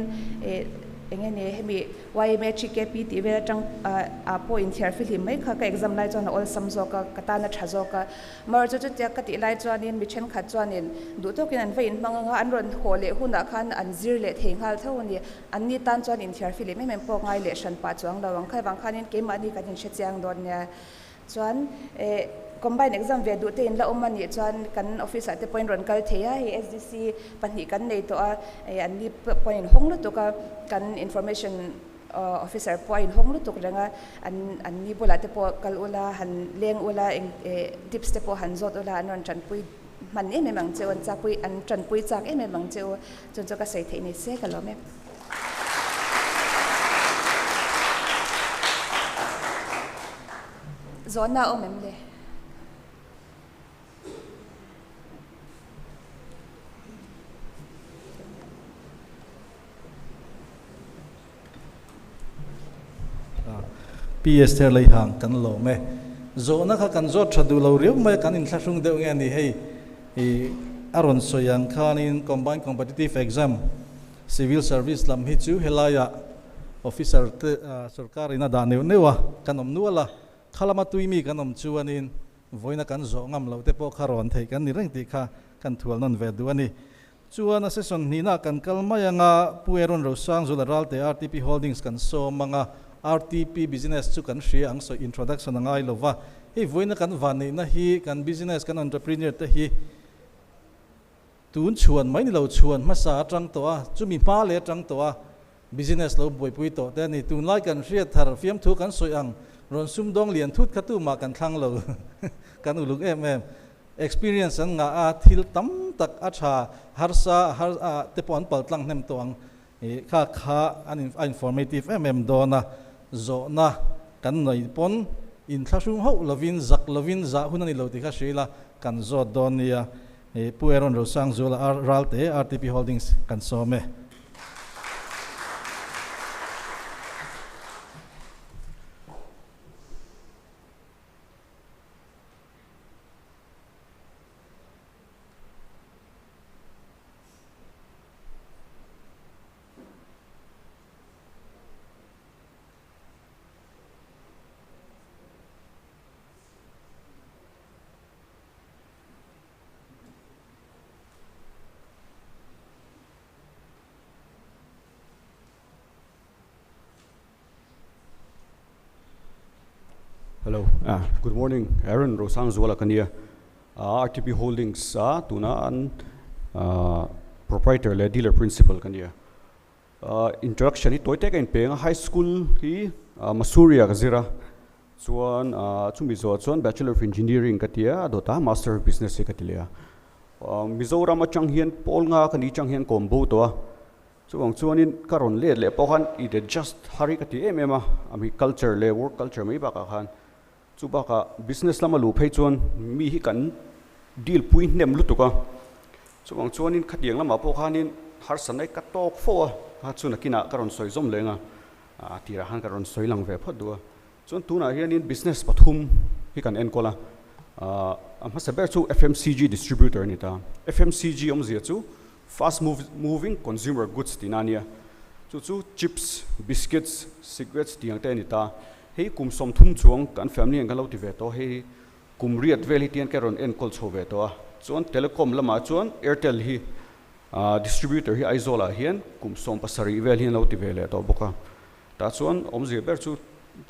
eng nge ni hemi YMA TKP tih vel atang ah pawh inthiar fihlim mai kha ka exam lai chuan a awlsam zawk a, ka tan a tha zawk a. Amaherawhchu chutia ka tih lai chuanin mi thenkhat chuanin duh tawkin an va inhmang anga an rawn haw leh hunah khan an zir leh thei nghal tho a ni. Anni tan chuan inthiar fihlim em em pawh ngai leh hran pah chuang lo ang. Kha vang khanin keimahni kan inhre chiang dawn nia. Chuan eh combine exam ve duh te in la awm a nih chuan kan office ah te pawhin rawn kal thei a, hei SDC pahnih kan nei tawh a, eh an ni pawhin in hawng lutuk a, kan information officer pawh a in hawng lutuk reng a, an an ni bulah te pawh kal ula han leng ula eng eh tips te pawh han zawt ula an rawn tanpui hman em em ang che u, an chakpui an tanpui chak em em ang che u, chuan chu ka sawi theih ni se ka lawm e. Zawhna a awm em le? Pi Esther Leihang kan lawm e. Zawhna kha kan zawt tha duh lo riau mai a, kan inthlahrung deuh nge a ni hei. I a rawn sawi ang khanin Combined Competitive Exam Civil Service lam hi chu helaiah Officer te sorkar in a dah neuh neuh a, kan awm nual a, kha lama tui mi kan awm chuanin vawiina kan zawh ngam loh te pawh kha rawn theih kan ni reng tih kha kan thual nawn ve duh a ni. Chuan a session hnihna kan kal mai anga Pu Aaron Rosangzula Ralte RTP Holdings kan sawm anga RTP business chu kan hria ang sawi introduction a ngai lova, hei vawiina kan vanneihna hi kan business kan entrepreneur te hi Tun chhuan mai ni lo chhuan hmasa atang tawh a, chumi hma leh atang tawh a business lo buaipui tawh te a ni. Tunlai kan hriat thar fiamthu kan sawi ang rawn sumdawng lian thut kha tumah kan thlang lo kan uluk em em. Experience an ngah a, thil tam tak a tha harsa har a te pawh an paltlang hnem tawh ang. Kha kha an a informative em em dawn a, zawhna kan nei pawn inthlahrung hauh lovin zak lovin zah hun a ni lo tih kha hria ila kan zawt dawn nia. Pu Aaron Rosangzuala Ralte, RTP Holdings kan sawm e. Hello, good morning. Aaron Rosangzuala ka nia. RTP Holdings a tuna an proprietor leh dealer principal ka nia. Introduction hi tawi tek a inpeng a, high school hi Masuria ka zir a, chuan chumi zawh chuan Bachelor of Engineering ka ti a, a dawtah Master of Business hi ka ti leh a. Mizoram atang hian pawl nga ka ni chang hian ka awm bo tawh a, chuvang chuanin ka rawn let leh pawh khan it adjust har hi ka ti em em a, ami culture leh work culture mai bakah khan. Chu bakah business lama luh phei chuan mi hi kan deal pui hnem lutuk a, chuvang chuanin khatiang lamah pawh khanin harsatna hi ka tawk fo a, kha chu nakinah ka rawn sawi zawm leng a, a tirah khan ka rawn sawi lang ve phawt duh a. Chuan tunah hianin business pathum hi kan enkawl a, a hmasa ber chu FMCG distributor a ni ta. FMCG awmzia chu fast moving consumer goods tihna a nia, chu chu chips, biscuits, cigarettes tih ang te a ni ta. Hei kum 30 chuang kan family hian kan lo ti ve tawh a, hei kum riat vel hi tian ka rawn enkawl chho ve tawh a. Chuan telecom lamah chuan Airtel hi distributor hi Aizawl ah hian kum 17 vel hi an lo ti ve leh tawh bawk a. Tah chuan awmzia ber chu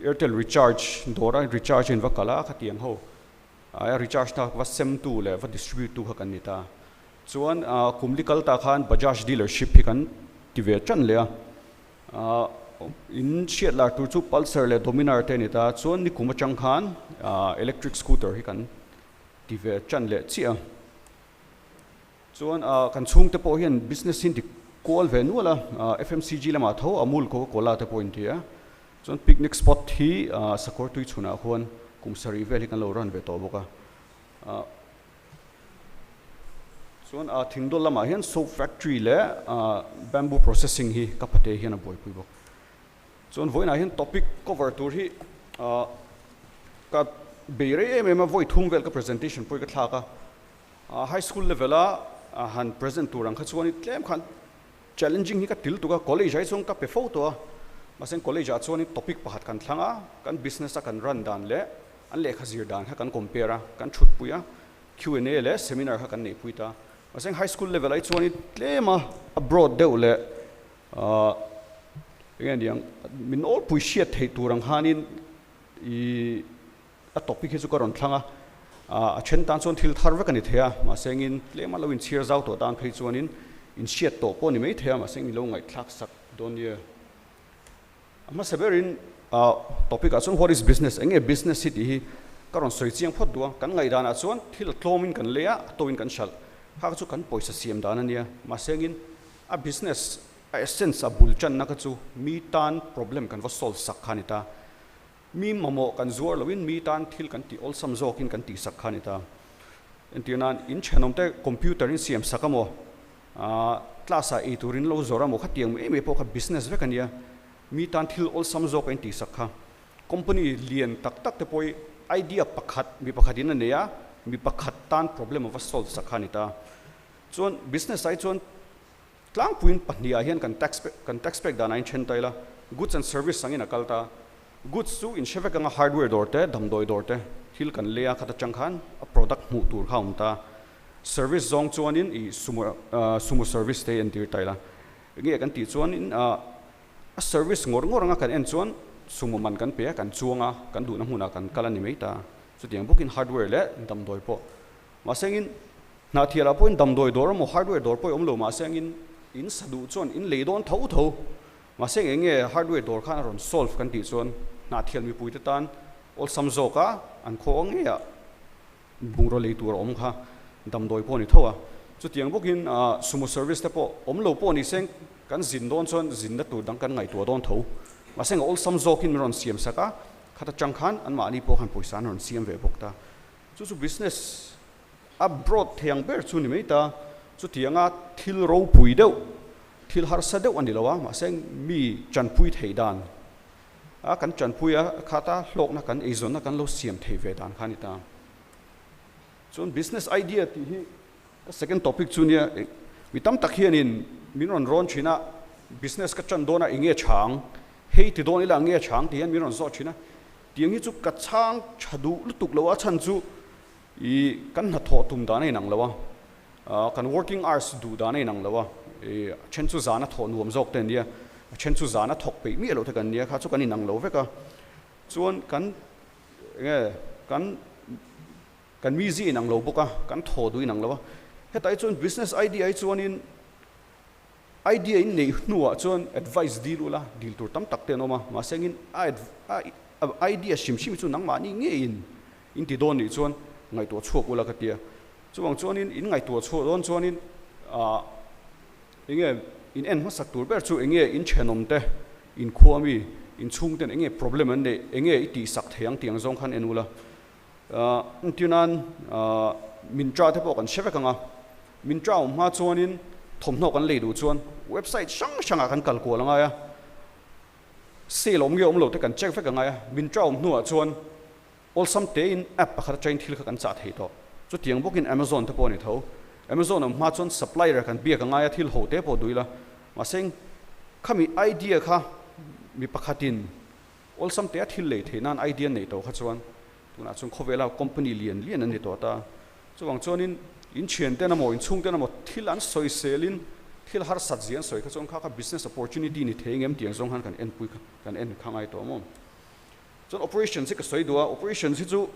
Airtel recharge dawra recharge in va kal a, khatiang ho aia recharge na va sem tu leh va distribute tu kha kan ni ta. Chuan kum li kal tah khan Bajaj dealership hi kan ti ve tan leh a. In hriat lar tur chu Pulsar leh Dominar te a ni ta. Chuan nikum atang khan electric scooter hi kan ti ve tan leh chiah a. Chuan kan chhungte pawh hian business hi an ti kual ve nual a, FMCG lamah tho Amul Coca Cola te pawh an ti a. Chuan picnic spot hi sakawr tui chhunah khuan kum sarih vel hi kan lo run ve tawh bawk a. Chuan thingdawl lamah hian soap factory leh bamboo processing hi ka phate hian a buaipui bawk. Chuan vawiinah hian topic cover tur hi ka bei rei em em a, vawi thum vel ka presentation pawh hi ka thlak a. High school level a han present tur ang kha chuan tlem khan challenging hi ka til tuk a, college ah hi chuan ka pe fo tawh a, mahse college ah chuan topic pakhat kan thlang a, kan business a kan run dan leh an lehkha zir dan kha kan compare a, kan thut pui a, Q and A leh seminar kha kan neih pui ta. Mahse high school level ah hi chuan tlem a a broad deuh leh eng nge niang min awlpui hriat theih tur ang khanin ih A topic hi chu ka rawn thlang a, a then tan chuan thil thar vek a ni thei a, mahse engin tlema lo inchhir zau tawh tan phei chuanin inhriat tawh pawh a ni mai thei a, mahse engin lo ngaihthlak sak dawn nia. A hmasa berin topic ah chuan what is business, eng nge business hi tih hi ka rawn sawi chiang phawt duh a, kan ngaihdan ah chuan thil a tlawmin kan lei a, a tawin kan hralh, kha kha chu kan pawisa siam dan a nia, mahse engin a business a essence a bul tanna kha chu mi tan problem kan va solve sak kha a ni ta. Mi mamawh kan zuar loin mi tan thil kan tih awlsam zawkin kan tihsak kha a ni ta. Entir nan, in thenawmte computer in siam sak a maw, class ah ei turin lo zawr a maw khatiang mai mai pawh kha business vek a nia. Mi tan thil awlsam zawk a in tihsak kha. Company lian tak tak te pawh hi idea pakhat mi pakhat in a nei a, mi pakhat tan problem a va solve sak kha a ni ta. Chuan business ah hi chuan Tlangpuiin pahnih ah hian kan tax kan tax pek dan ah in then ta ila, goods and service angin a kal ta. Goods chu in hre vek anga hardware dawr te, damdawi dawr te, thil kan lei a khat atang khan a product hmuh tur kha a awm ta. Service zawng chuanin i sumo sumo service te hi entir ta ila. Enge kan tih chuanin a service ngawr ngawr anga kan en chuan sumo man kan pe a, kan chuang a, kan duhna hmunah kan kal a ni mai ta. Chutiang bawkin hardware leh damdawi pawh. Mahse engin Hnahthial ah pawhin damdawi dawr emaw hardware dawr pawh i awm lo mahse engin in sa duh chuan in lei dawn tho tho. Mahse eng nge hardware dawr khan a rawn solve kan tih chuan Hnahthial mipui te tan awlsam zawk a an khaw ngei ah bungraw lei tur a awm kha damdawi pawh a ni tho a. Chutiang bawkin sumo service te pawh awm lo pawh ni se kan zin dawn chuan zinna tur dang kan ngaihtuah dawn tho. Mahse eng awlsam zawkin min rawn siam sak a, khat atang khan anmahni pawh khan pawisa an rawn siam ve bawk ta. Chu chu business a broad thei ang ber chu ni mai ta. Chutianga thil ropui deuh, thil harsa deuh a ni lo a, mahse mi tanpui theih dan a kan tanpui a khata hlawkna kan eizawnna kan lo siam theih ve dan kha a ni ta. Chuan business idea tih hi ka second topic chu nia, mi tam tak hianin min rawn rawn thin a, business ka tan dawn a eng nge chhang, hei ti dawn ila nge chhang tih hian min rawn zawh thin a. Tiang hi chu ka chhang tha duh lutuk lo a chhan chu i kan hnathawh tum dan a inang lo a, kan working hours duh dan a inang lo a, i a then chu zan a thawh nuam zawk te an nia, a then chu zan a thawk peih miah loh te kan nia kha chu kan inang lo vek a, chuan kan enge kan kan mizi inang lo bawk a, kan thaw duh inang lo a, hetah hi chuan business idea hi chuanin Idea in neih hnuah chuan advice dil ula, dil tur tam tak te an awm a, mahse engin a a idea hrim hrim hi chu nangmahni ngeiin in ti dawn nih chuan ngaihtuah chhuak ula ka tia. Chuvang chuanin in ngaihtuah chhuah dawn chuanin ah enge in en hmasak tur ber chu enge in thenawm te, in khua mi, in chhung ten enge problem an neih, enge i tihsak thei ang tih ang zawng khan en ula. Ah entirnan ah Myntra te pawh kan hre vek ang a. Min ṭau hma chuanin thawmhnaw kan lei duh chuan website hrang hrangah kan kal kual a ngai a, sale awm nge awm lo te kan check vek a ngai a, min ṭau hnuah chuan awlsam tein app pakhat aṭangin thil kha kan chah thei tawh. Chutiang bawkin Amazon te pawh a ni tho. Amazon awm hma chuan supplier kan biak a ngai a, thil ho te pawh duh ila. Mahse khami idea kha mi pakhatin awlsam tea thil lei theih nan idea nei tawh kha chuan tunah chuan khawvela company lian lian an ni tawh ta. Chuvang chuanin in thianten emaw in chhungten emaw thil an sawiselin Thil harsat zia an sawi kha chuan kha kha business opportunity ni thei engem tih ang zawng khan kan enpui kha kan en kha ngai tawh maw. Chuan operations hi ka sawi duh a, operations hi chu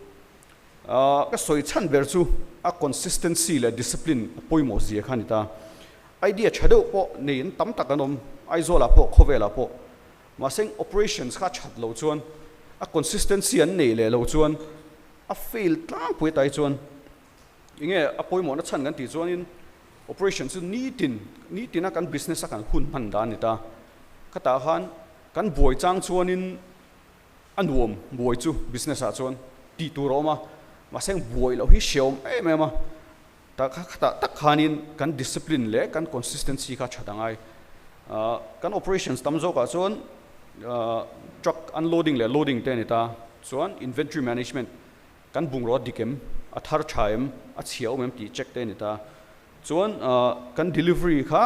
ka sawi chhan ber chu a consistency leh discipline a pawimawh zia kha a ni ta. Idea tha deuh pawh nei an tam tak an awm, Aizawl ah pawh khawvel ah pawh. Mahse operations kha that loh chuan a consistency an neih leh loh chuan a fail tlangpui atai chuan enge a pawimawhna chhan kan tih chuanin operation chu nitin nitina kan business a kan hun hman dan a ni ta. Khatah khan kan buai chang chuanin a nuam buai chu business ah chuan tih tur a awm a, mahse buai loh hi hreawm em em a. Tah kha khatah tak khanin kan discipline leh kan consistency kha that a ngai. Kan operations tam zawkah chuan truck unloading leh loading te a ni ta. Chuan inventory management, kan bungraw a dik em, a thar tha em, a chhia awm em tih check te a ni ta. Chuan kan delivery kha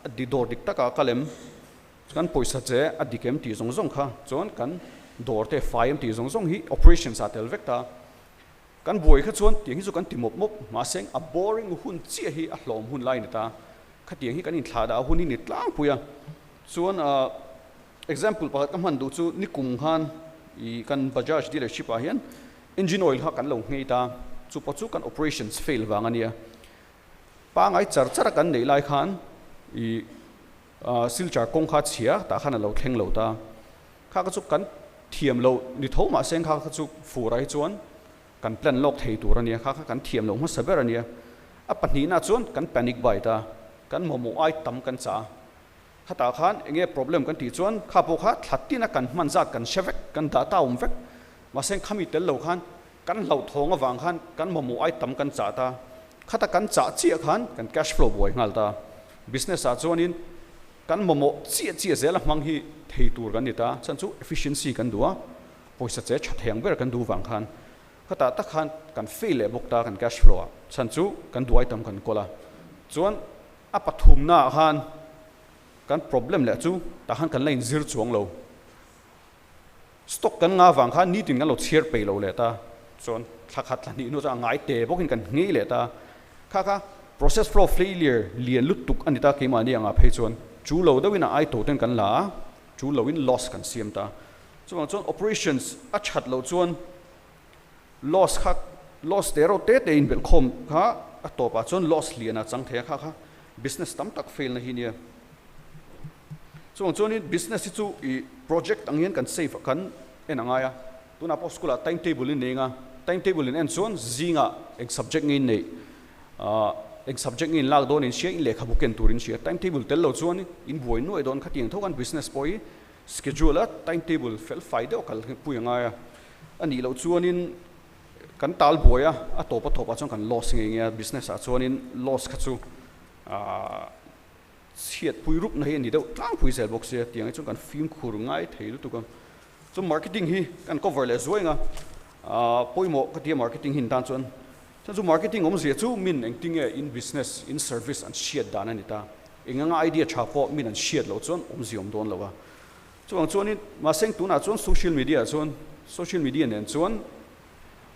a di dawr dik takah a kal em, kan pawisa che a dik em tih zawng zawng kha chuan kan dawr te fai em tih zawng zawng hi operations ah tel vek ta. Kan buai kha chuan tiang hi chu kan ti mawp mawp, mahse a boring hun chiah hi a hlawm hun lai a ni ta. Khatiang hi kan inthlah dah hun hi ni tlangpui a. Chuan example pakhat ka hman duh chu nikum khan ih kan Bajaj dealership ah hian engine oil kha kan lo nghei ta, chu pawh chu kan operations fail vang a nia. Pangai char char a kan neih lai khan ih Silchar kawng kha chhia tah khan a lo thleng lo ta. Kha kha chu kan thiam loh ni tho mahse kha kha chu fur ah hi chuan kan plan lawk thei tur a nia, kha kha kan thiam loh hmasa ber a nia. A pahnihna chuan kan panic buy ta, kan mamawh ai tam kan chah a. Khatah khan eng nge problem kan tih chuan kha pawh kha thla tina kan hman zat kan hre vek, kan dah ta awm vek. Mahse khami tel lo khan kan hlauhthawng avang khan kan mamawh ai tam kan chah ta. Khata kan chah chiah khan kan cash flow buai nghal ta. Business ah chuanin Kan mamawh chiah chiah zel a hmang hi thei tur kan ni ta, chuan chu efficiency kan duh a, pawisa che tha thei ang ber kan duh vang khan khatah tak khan kan fail leh bawk ta kan cash flow ah, chhan chu kan duh item kan kawl a, chuan a pathumna ah khan kan problem leh chu tah khan kan la inzir chuang lo. Stock kan nga vang khan nitin kan lo chhiar peih lo leh ta, chuan thla khat thla hnih hnu chuan a ngai te bawkin kan nghei leh ta. Kha kha process flow failure lian lutuk a ni ta keimahni angah phei chuan chu lo deuhin a ai to ten kan la a, chu loin loss kan siam ta. Chuvang chuan operations a that loh chuan loss kha loss te ro te te inbelhkhawm kha a tawpah chuan loss lian a chang thei a, kha kha business tam tak fail na hi nia. Chuvang chuanin business hi chu ih project ang hian kan save kan en a ngai a, tunah pawh school ah timetable in nei anga, timetable in en chuan zingah eng subject nge in neih ah eng subject nge in lak dawn in hria in lehkhabu ken tur in hria, timetable tel lo chuan in buai nuai dawn khatiang tho khan business pawh hi schedule a timetable fel fai deuh kal pui a ngai a, a nih loh chuanin kan tal buai a, a tawp a tawp ah chuan kan loss ngei ngei a, business ah chuanin loss kha chu ah. Chhiatpui rupna hi a ni deuh tlangpui zel bawk sia tiang hi chuan kan fimkhur ngai thei lutuk a. Chuan marketing hi kan cover leh zuai ang a, aah pawimawh ka tia marketing hi in tan chuan chuan chu marketing awmzia chu min engtinge in business in service an hriat dan a ni ta. Eng anga idea tha pawh min an hriat loh chuan awmzia awm dawn lo a. Chuvang chuanin mahse tunah chuan social media ah chuan social media nen chuan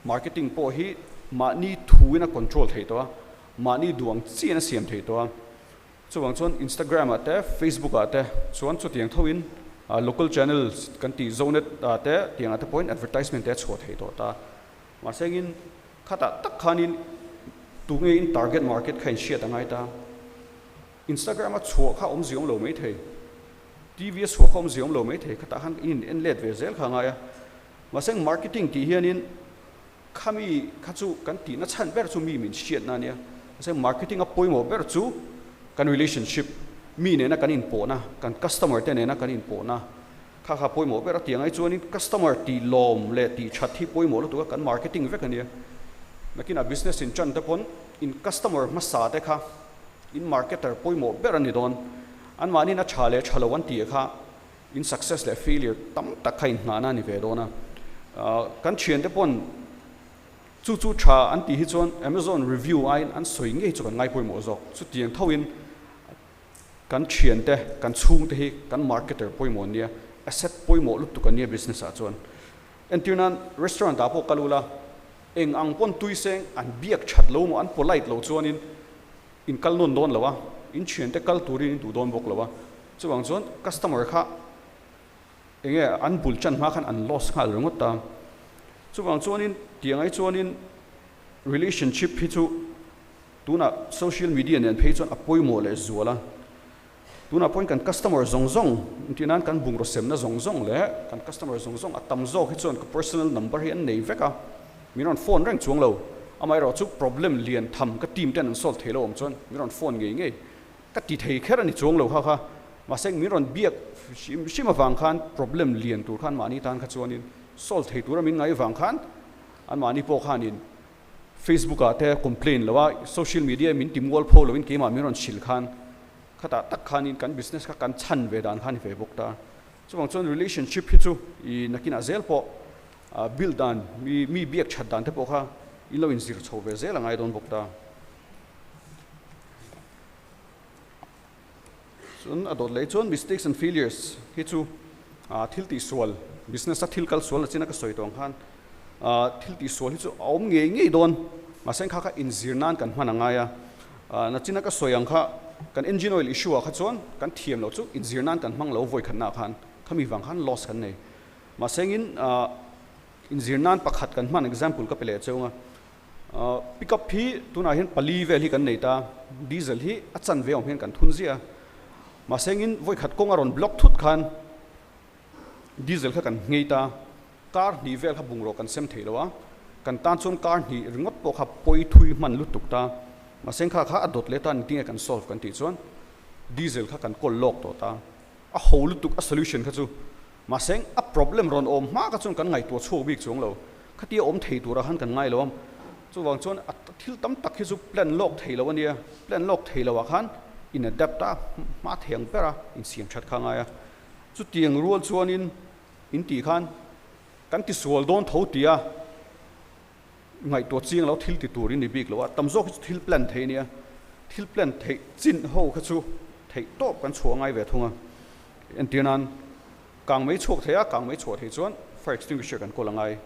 marketing pawh hi mahni thuin a control theih tawh a, mahni duang chian a siam theih tawh a. Chuvang chuan Instagram ah te Facebook ah te chuan chutiang tho in local channels kan tih Zonet ah te tiang ah te pawhin advertisement te a chhuah theih tawh ta. Mahse engin khatah tak khanin tunge in target market kha in hriat a ngai ta. Instagram a chhuah kha awmzia awm lo mai thei, TV a chhuah kha awmzia awm lo mai thei khatah khan in en let ve zel kha a ngai a. Mahse marketing tih hianin Khami kha chu kan tihna chhan ber chu mi min hriatna a nia. Mahse marketing a pawimawh ber chu kan relationship, mi nena kan inpawhna, kan customer te nena kan inpawhna kha kha pawimawh ber a tih angai chuanin customer tih lawm leh tih that hi pawimawh lutuk a, kan marketing vek a nia. Nakinah business in tan te pawn in customer hmasa te kha in marketer pawimawh ber a ni dawn. Anmahniin a tha leh tha lo an tih kha In success leh failure tam tak kha inhnahna a ni ve dawn a. Kan thiante pawn chu chu tha an tih hi chuan Amazon review aiin an sawi ngei chu kan ngaipawimawh zawk. Chutiang thoin kan thiante, kan chhungte hi kan marketer pawimawh an nia, asset pawimawh lutuk an nia business ah chuan. Entir nan restaurant ah pawh kal ula, eng ang pawn tui seng an biak that lo maw, an polite lo chuanin in kal nawn dawn lo a. In thiante kal turin in duh dawn bawk lo a. Chuvang chuan customer kha enge an bul chan hma khan an loss nghal ringawt ta. Chuvang chuanin tiang ai chuanin relationship hi chu tunah social media nen phei chuan a pawimawh leh zual a. Tunah pawhin kan customer zawng zawng intih nan kan bungraw semna zawng zawng leh kan customer zawng zawng a tam zawk hi chuan ka personal number hi an nei vek a, min rawn phone reng chuang lo. Amaherawh chu problem lian tham ka team ten an solve thei lo awm chuan min rawn phone ngei ngei ka ti thei kher a ni chuang lo kha kha. Mahse min rawn biak hrim hrim avang khan problem lian tur khan mahni tan kha chuanin solve thei tura min ngaih avang khan anmahni pawh khanin Facebook ah te complain lo a, social media min ti mual pho loin keimah min rawn hrilh khan khatah tak khanin kan business kha kan chhan ve dan kha a ni ve bawk ta. Chuvang chuan relationship hi chu i nakinah zel pawh build dan, mi mi biak that dan te pawh kha in lo inzir chho ve zel a ngai dawn bawk ta. Chuan a dawt leh chuan mistakes and failures hi chu thil tihsual, business a thil kal sual na chin a ka sawi tawh ang khan thil tihsual hi chu a awm ngei ngei dawn. Mahse kha kha inzir nan kan hman a ngai a, na chin a ka sawi ang kha kan engine oil issue ah kha chuan kan thiam loh chu inzir nan kan hmang lo vawi khatna ah khan khami vang khan loss kan nei. Mahse engin inzir nan pakhat kan hman example ka pe leh cheu ang a. Pickup hi tunah hian pali vel hi kan nei ta, diesel hi a chanve awm hian kan thun ziah a, mahse engin vawikhat kawng a rawn block thut khan diesel kha kan nghei ta, kar hnih vel kha bungraw kan sem thei lo a, kan tan chuan kar hnih ringawt pawh kha pawi thui hman lutuk ta, mahse kha kha a dawt leh ta ni tinge kan solve kan tih chuan diesel kha kan kawl lawk tawh ta, a ho lutuk a solution kha chu mahse a problem rawn awm hma kha chuan kan ngaihtuah chhuak bik chuang lo. Khatia awm thei turah khan kan ngai lo a, chuvang chuan a thil tam tak hi chu plan lawk thei lo a nia, plan lawk thei loah khan in adapt a, hma thei ang ber a, insiam that kha a ngai a. Chutiang rual chuanin in tih khan kan tisual dawn tho tia ngaihtuah chiang lo thil ti tur in ni bik lo a, tam zawk hi chu thil plan thei a nia, thil plan theih chin ho kha chu theih tawp kan chhuah ngai ve thung a, entir nan Kang mei chhuak thei a, kang mei chhuah thei chuan fire extinguisher kan kawl a ngai.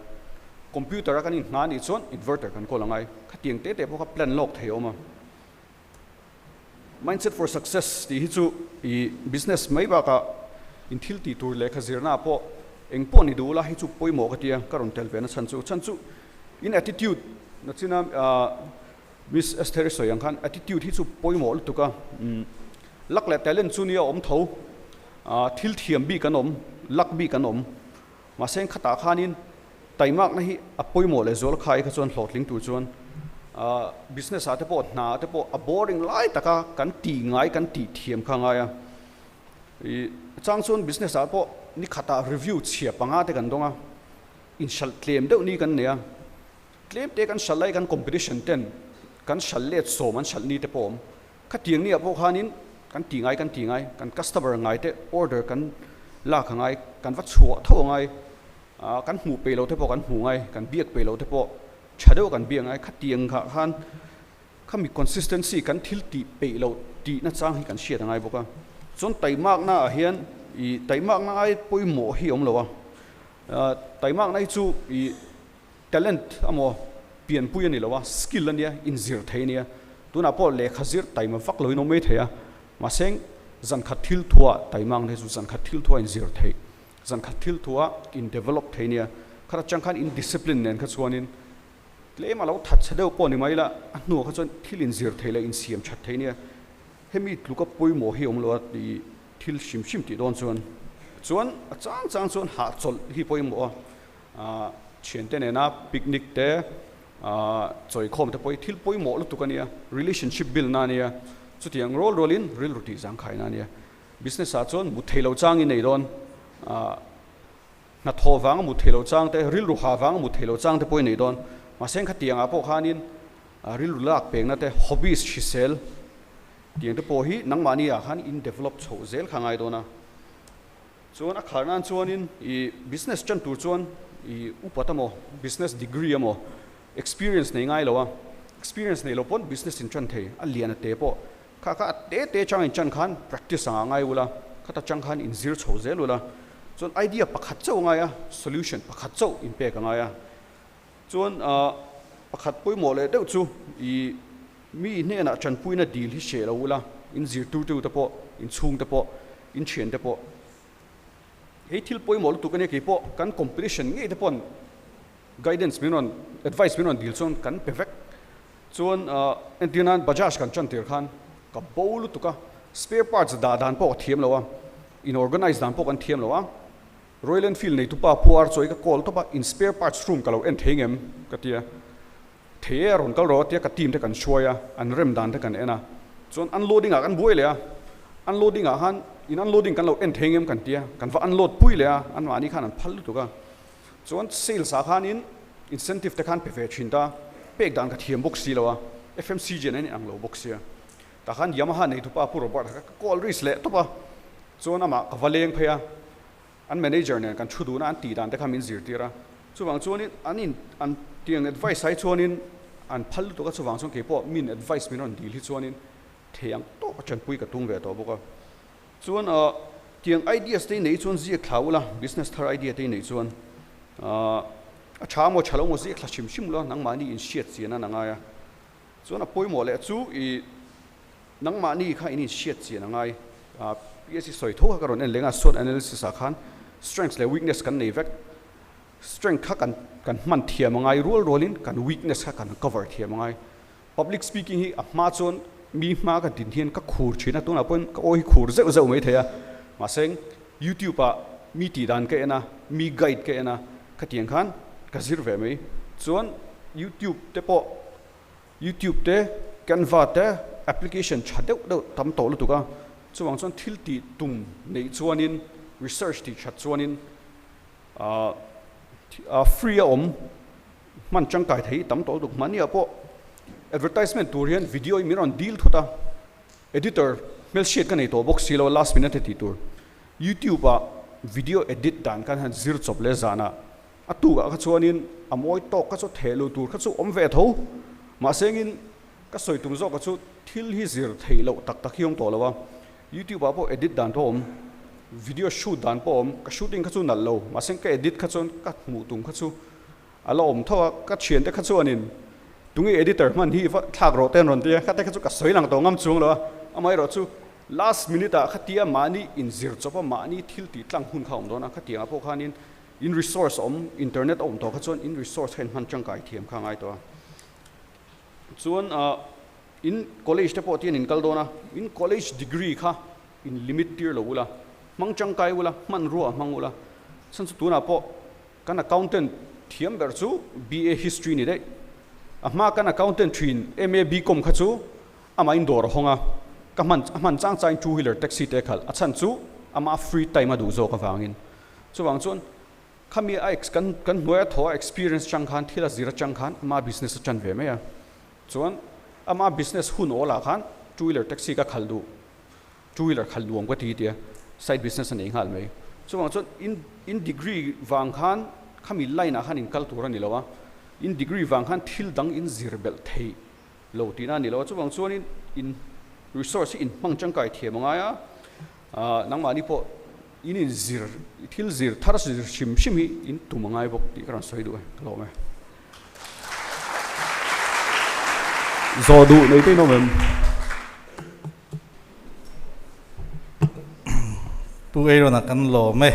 Computer a kan inhna anih chuan inverter kan kawl a ngai. Khatiang te te pawh kha plan lawk thei a awm a. Mindset for success tih hi chu i business mai bakah in thil tih tur lehkha zirna ah pawh eng pawh ni duh la hei chu pawimawh ka ti a, ka rawn tel ve na chhan chu. Chhan chu in attitude na china Miss Esther i sawi ang khan attitude hi chu pawimawh lutuk a, luck leh talent chu nia awm tho, thil thiam bik an awm, luck bik an awm, mahse khatah khanin taimakna hi a pawimawh leh zual khai kha chuan hlawhtling tur chuan business ah te pawh hna ah te pawh a boring lai taka kan tih ngai kan tih thiam kha a ngai a, ih chang chuan business ah pawh ni khatah review chhia panga te kan dawng a, inhralh tlem deuh ni kan nei a. Tlem te kan hralh lai kan competition ten kan hralh let sawm an hralh ni te pawh awm. Khatiang ni ah pawh khanin kan ti ngai kan ti ngai, kan customer ngai te order kan lak a ngai, kan va chhuah tho a ngai, kan hmuh peih lo te pawh kan hmuh ngai, kan biak peih lo te pawh tha deuh kan biak ngai. Khatiang kha khan khami consistency kan thil tih peih loh tih na chang hi kan hriat a ngai bawk a. Chuan taimakna ah hian ih taimakna ai pawimawh hi a awm lo a, taimakna hi chu ih Talent amaw pianpui a ni lo a, skill a nia, inzir thei a nia. Tunah pawh lehkha zir taima vak loin awm mai thei a, mahse zankhat thil thuah taima ang hi chu zankhat thil thuah inzir theih, zankhat thil thuah in develop thei a nia. Khat atang khan in discipline nen kha chuanin tlem a lo that chhe deuh pawh ni mai la, a hnuah kha chuan thil inzir thei leh insiam that thei a nia. Hemi tluka pawimawh hi awm lo a tih thil hrim hrim tih dawn chuan chuan a chang chang chuan hahchawlh hi pawimawh a. Thiante nena picnic te chawikhawm te pawh hi thil pawimawh lutuk a nia, relationship build na a nia, chutiang rual rualin rilru tih zangkhai na a nia. Business ah chuan mut theilo chang i nei dawn, hnathawh vanga mut theilo chang te, rilru ha vanga mut theilo chang te pawh i nei dawn. Mahse khatiang ah pawh khanin rilru lak pekna te, hobbies hrisel tiang te pawh hi nangmahni ah khan in develop chhoh zel kha ngai dawn a. Chuan a khar nan chuanin i business tan tur chuan i upat emaw business degree emaw experience nei ngai lo a, experience nei lo pawn business in tan thei a lian a te pawh kha kha a te te chang in tan khan practice anga ngai ula khata chang khan in zir chho zel ula chuan idea pakhat chauh a ngai a solution pakhat chauh in pek a ngai a chuan pakhat pawimawh leh deuh chu i mi hnenah tanpuina dil hi hreh lo ula. In zirtirtu te pawh, in chhung te pawh, in thian te pawh. Hei thil pawimawh lutuk a nia kei pawh kan competition ngei te paw'n guidance min rawn, advice min rawn dil chuan kan pe vek. Chuan entir nan Bajaj kan tan tir khan ka bo lutuk a, spare parts dah dan pawh ka thiam lo a, in organize dan pawh kan thiam lo a. Royal Enfield neitupa Pu Ar chawi ka call tawp a, in spare parts room ka lo en thei ngem ka ti a. Thei e a rawn kal rawh a tia ka team te kan hruai a, an rem dan te kan en a. Chuan unloading ah kan buai leh a, unloading ah khan in unloading kan lo en thei ngem kan ti a, kan va unload pui leh a, anmahni khan an phal lutuk a. Chuan sales ah khanin incentive te khan pe ve thin ta, pek dan ka thiam bawk si lo a, FMCG nen in ang lo bawk sia. Tah khan Yamaha neitupa Pu Robert a kha ka call risk leh tawp a, chuan amah ka va leng phei a, an manager nen kan thu dun a, an tih dan te kha min zirtir a, chuvang chuanin an in an tiang advice ai chuanin an phal lutuk a, chuvang chuan keipawh min advice min rawn dil hi chuanin thei ang tawk a tanpui ka tum ve tawh bawk a. Chuan ah tiang ideas te i neih chuan ziak thla ula, business thar idea te i neih chuan ah a tha maw tha lo maw ziak thla hrim hrim ula nangmahni in hriat chian a ngai a. Chuan a pawimawh leh chu i nangmahni kha in inhriat chian a ngai. PSC sawi tho kha ka rawn en leng a, SWOT analysis ah khan strengths leh weakness kan nei vek. Strength kha kan kan hman thiam a ngai rual rualin kan weakness kha kan cover thiam a ngai. Public speaking hi a hma chuan mi hma ka din hian ka khur thin a, tunah pawhin ka aw hi khur zeuh zeuh mai thei a. Mahse YouTube ah mi tih dan ka en a, mi guide ka en a, khatiang khan ka zir ve mai. Chuan YouTube te pawh YouTube te, Canva te application tha deuh deuh tam tawh lutuk a, chuvang chuan thil tih tum neih chuanin research tih that chuanin ahh free a awm hman tangkai thei tam tawh lutuk. Mahni ah pawh advertisement tur hian video hi min rawn deal thut a, editor hmelhriat ka nei tawh bawk si lo a last minute a tih tur. YouTube ah video edit dan khan han zir chawp leh zanah A tukah kha chuanin a mawi tawk kha chu theh luh tur kha chu awm ve tho. Mahse engin ka sawi tum zawk kha chu thil hi zir theih loh tak tak hi awm tawh lo a. YouTube ah pawh edit dan pawh a awm, video shoot dan pawh a awm. Ka shooting kha chu nalh lo, mahse ka edit kha chuan ka hmuh tum kha chu a la awm tho a. Ka thiante kha chuanin tunge editor hman hi va thlak rawh te an rawn ti a, khate kha chu ka sawi lang tawh ngam chuang lo a. Amaherawh chu last minute ah khatia mahni inzir chawp a, mahni thil tih tlang hun kha a awm dawn a, khatiangah pawh khanin In resource awm, internet a awm tawh kha chuan in resource kha in hman tangkai thiam kha a ngai tawh a. Chuan ah in college te pawh tian in kal dawn a, in college degree kha in limit tir lo ula, hmang tangkai ula, hmanrua a hmang ula. Chhan chu tunah pawh kan accountant thiam ber chu BA History ni daih. A hma kan accountant thin MA BCom kha chu amah in dawr a hawng a, ka hman a hman chang changin two wheeler taxi te a khalh. A chhan chu amah free time a duh zawk avangin. Chuvang chuan khami a ex kan kan hnuaia thaw a experience chang khan thil a zir atang khan ama business a tan ve mai a. Chuan ama business hun awl ah khan two wheeler taxi ka khalh duh, two wheeler khalh nuam ka ti tia side business a nei nghal mai. Chuvang chuan in in degree vang khan khami line ah khan in kal tur a ni lo a, in degree vang khan thil dang in zir belh theih lo tihna a ni lo a. Chuvang chuan in in resource hi in hmang tangkai thiam a ngai a, Nangmahni pawh in inzir, thil zir thar zir hrim hrim hi in tum a ngai bawk tih ka rawn sawi duh e, ka lawm e. Zawh duh nei te in awm em? Pu Aaron-a kan lawm e.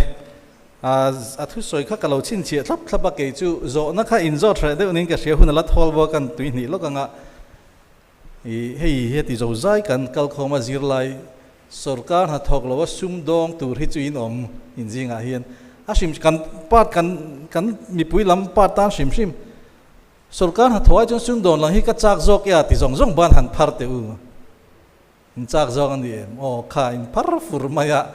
A thusawi kha ka lo chhinchhiah thlap thlap a, kei chu zawhna kha inzawt hreh deuh niin ka hria, hun a la thawl bawk a, kan tuihnih lawk anga. I hei heti zo zai kan kalkhawm a zirlai sorkar hnathawk lo a sumdawng tur hi chu in awm in zingah hian a hrim kan part kan kan mipui lam part tan hrim hrim sorkar hnathawh ai chuan sumdawn lang hi ka chak zawk e a ti zawng zawng ban han phar teh u in chak zawk a ni em aw kha in phar fur mai a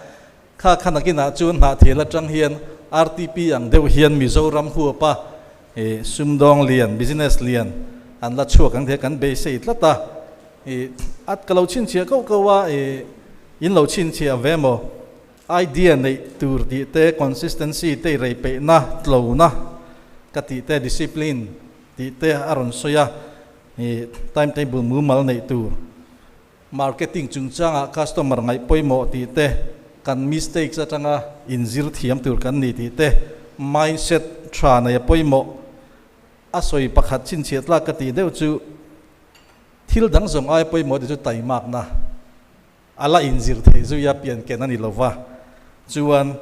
kha kha nakinah chuan hnahthel atang hian RTP ang deuh hian Mizoram huap a I sumdawng lian, business lian an la chhuak ang tih kan beisei tlat a. I at ka lo chhinchhiah koh koh a, i in lo chhinchhiah ve maw? Idea neih tur tih te, consistency te, i rei peihna, tlona ka tih te, discipline tih te a rawn sawi a. I timetable mumal neih tur, marketing chungchangah customer ngaih pawimawh tih te, kan mistakes atanga inzir thiam tur kan ni tih te, mindset tha nei a pawimawh. A sawi pakhat chhinchhiah tlak ka tih deuh chu thil dang zawng ai pawimawh tih chu taimakna. A la inzir theih zui a pian ken a ni lo va, chuan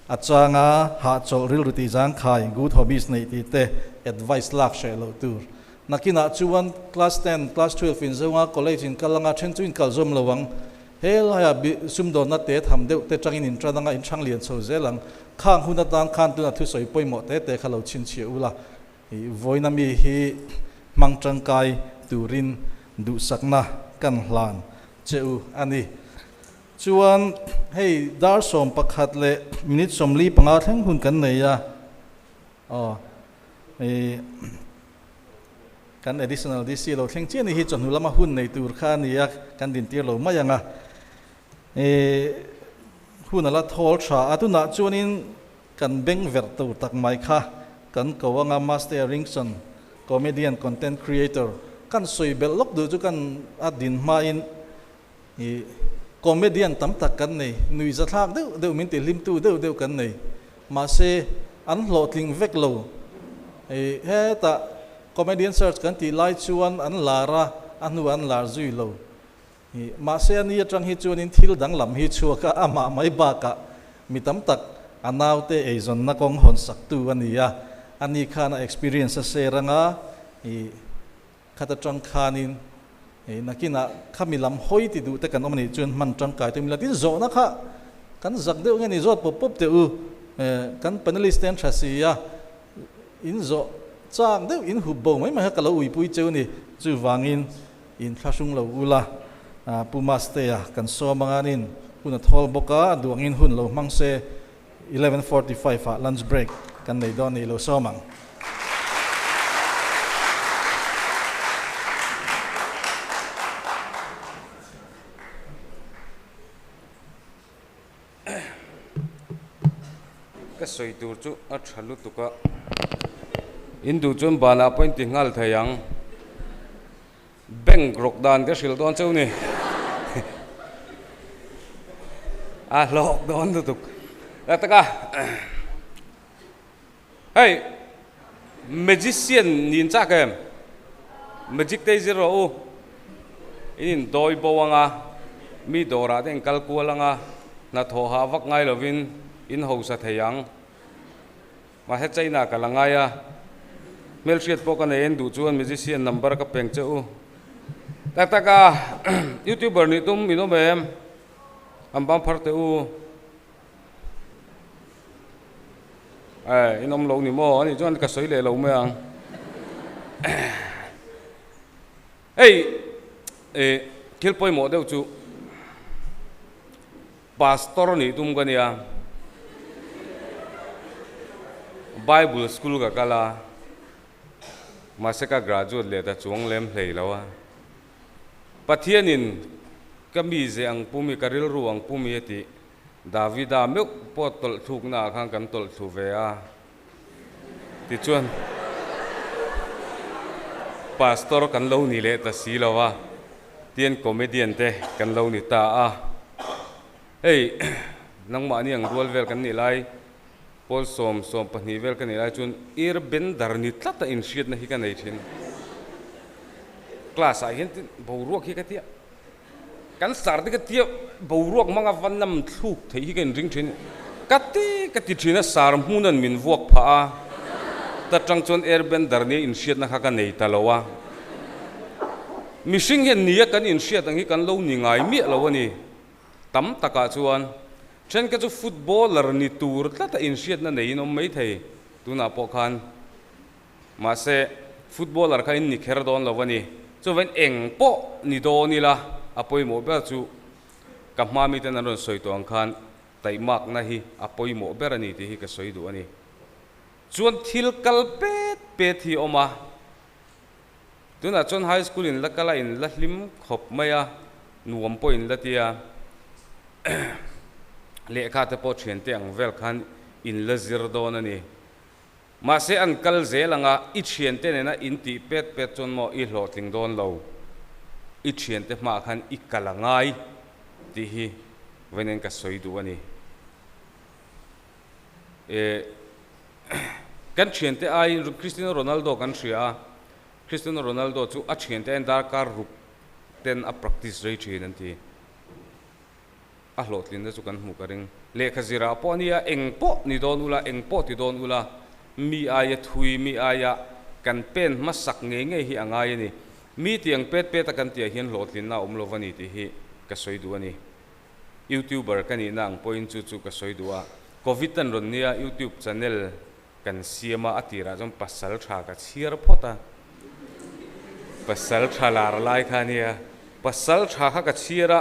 a changa hahchawlh rilru tih zangkhai, good hobbies neih tih te advice lak hreh loh tur. Nakinah chuan class ten, class 12 in zawnga college in kal anga then chu in kal zawm lo ang. He laiah bi sumdawnna te tham deuh te tangin in tan anga in thang lian chho zel ang. Khang hun atan khan tuna thusawi pawimawh te te kha lo chhinchhiah ula. I vawiina mi hi hmang tangkai turin duhsakna kan hlan che u a ni. Chuan hei dar 11 leh minute 45 thleng hun kan nei a, aw i kan additional DC lo thleng chiah ni hi chawhnu lama hun nei tur kha a ni a, kan dintir lo mai ang a. I hun a la thawl tha a, tunah chuanin Kan beng verh tur tak mai kha kan ko anga Master Ringson, comedian content creator, kan sawi belh lawk duh chu kan a din hmain i comedian tam tak kan nei, nuihza thlak deuh deuh min tihlimtu deuh deuh kan nei. Mahse an hlawhtling vek lo. I hetah comedian search kan tih lai chuan an lar a, a hnuah an lar zui lo. I mahse a ni atang hi chuanin thil danglam hi chhuak a, amah mai bakah mi tam tak a naute eizawnna kawng hawn saktu a ni a, a ni khan a experience a share anga i khat atang khanin i nakinah khami lam hawi ti duh te kan awm a nih chuan hman tangkai te mila tin zawhna kha kan zak deuh nge ni zawt pawp pawp teh u kan panelist te an tha si a in zawh chak deuh in hup bo mai mai kha ka lo uipui cheu ni chuvangin In thlahrung lo ula, Pu Mastea kan sawm anganin hun a thawl bawk a, duangin hun lo hmang se 11:45 ah lunch break kan nei dawn ni lo sawm ang. Ka sawi tur chu a tha lutuk a, in duh chuan banah pawh in ti nghal thei ang. Bank rawk dan ka hrilh dawn cheu ni. A hlawk dawn lutuk. Tak tak a, hei magician niin chak em? Magic te hi zir rawh u. In indawi bo anga, mi dawrah te in kal kual anga, hnathawh hah vak ngai lovin in hausa thei ang. Mahse China ka la ngai a, hmelhriat pawh ka nei en duh chuan musician number ka peng che u. Tak tak a, youtuber nih tum in awm em? An bang phar teh u. Eh, in awm lo ni maw? Ani chuan ka sawi leh lo mai ang. Hei, eh, thil pawimawh deuh chu Pastor nih tum ka nia. Bible school ka kal a, mahse ka graduate leh ta chuang lem hlei lo a. Pathianin ka mize ang pumi, ka rilru ang pumi a tih Davida meuh pawh tawlh thluknaah khan kan tawlh thlu ve a. Tichuan, Pastor kan lo ni leh ta si lo a, tian comedian te kan lo ni ta a. Hei, nangmahni ang rual vel kan nih lai, pawl sawm, sawm pahnih vel ka nih lai chuan airbender ni tlata inhriatna hi ka nei thin. Class ah hian boruak hi ka tia, kan sar te ka tia boruak hmanga va nam thluk theih hi ka inring thin. Ka ti ka ti thin a, sar hmunan min vuak phah a, ta tang chuan airbender nia inhriatna kha ka nei ta lo a. Mihring hian nia kan inhriat ang hi kan lo ni ngai miah lo a ni. Tam takah chuan thenkhat chu footballer ni tur tlata inhriatna neiin awm mai thei tunah pawh khan. Mahse, footballer kha in ni kher dawn lo a ni. Chuvain eng pawh ni dawn ila a pawimawh ber chu ka hma miten an rawn sawi tawh ang khan taihmakna hi a pawimawh ber a ni tih hi ka sawi duh a ni. Chuan thil kal pet pet hi a awm a. Tunah chuan high school in la kal a in la hlim khawp mai a, nuam pawh in la ti a, lehkha te pawh thiante ang vel khan in la zir dawn a ni. Mahse an kal zel ang a, i thiante nena in tih pet pet chuan maw i hlawhtling dawn lo, i thiante hmaah khan i kal a ngai tih hi vawiin ka sawi duh a ni. Eh, kan thiante aiin Cristiano Ronaldo kan hria a, Cristiano Ronaldo chu a thiante aiin darkar ruk ten a practice rei thin an ti. A hlawhtlinna chu kan hmuh ka ring. Lehkha zirah pawh ania eng pawh ni dawn ula, eng pawh ti dawn ula, mi aia thui, mi aia kan pen hmasak ngei ngei hi a ngai a ni. Mi tiang pet pet a kan tihah hian hlawhtlinna a awm lo va ni tih hi ka sawi duh a ni. Youtuber ka nihna ang pawhin chu chu ka sawi duh a. Covid an rawn nia YouTube channel kan siam a, a tirah chuan pasal tha ka chhiar phawt a. Pasal tha lar lai kha ania. Pasal tha kha ka chhiar a,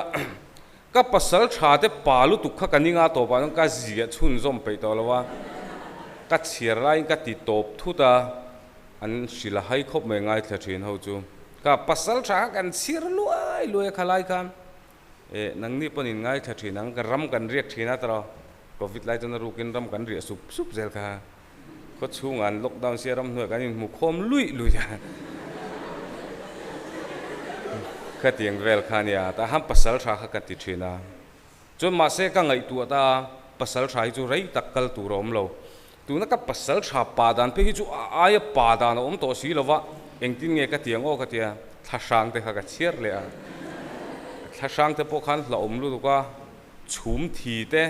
ka pasal tha te pa lutuk kha ka ninga tawpah chuan ka ziah chhunzawm peih tawh lo a. Ka chhiar laiin ka ti tawp thut a, an hrilh a hai khawp mai ngaithla thin ho chu. Ka pasal tha kha kan chhiar luai luai a kha lai khan. Eh, nangni pawn in ngaithla thin ang, ram kan riak thin a tawh, Covid lai chuan a rukin ram kan riah sup sup zel kha, khaw chhungah an lockdown sia ram hnuaiah kan inhmu khawm luih luih a, khatiang vel kha ania, tah han pasal tha kha ka ti thin a, chuan mahse ka ngaihtuah ta a, pasal tha hi chu rei tak kal tur a awm lo, tuna ka pasal tha pa dan phei hi chu a aia pa dan a awm tawh si lo va, engtin nge ka ti ang aw ka ti a, thlahrang te kha ka chhiar leh a, thlahrang te pawh khan hlauhawm lutuk a, chhum thi te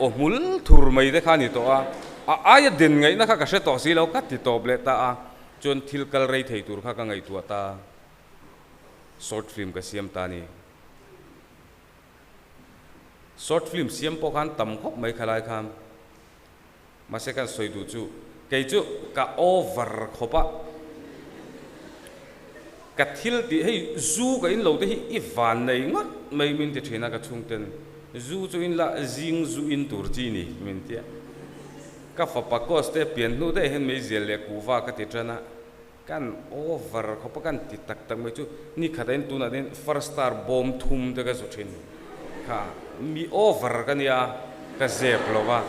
aw hmul thur mai te kha a ni tawh a, a aia den ngaihna kha ka hre tawh si lo ka ti tawp leh ta a, chuan thil kal rei thei tur kha ka ngaihtuah ta, short film ka siam ta a ni. Short film siam pawh khan tam khawp mai khalai khan mahse kan sawi duh chu kei chu ka over khawp a, ka thil tih hei zu ka in lo te hi i van nei ngawt mai min ti thin a ka chhungten zu chu in la zing zu in tur chi ni min ti a, ka fapa course te pian hnu daih hian meizial leh kuhva ka ti tan a. Kan over khawp a kan ti tak tak mai chu ni khat ain tunah hian first star bawm thum te ka zu thin kha mi over ka nia ka zep lo va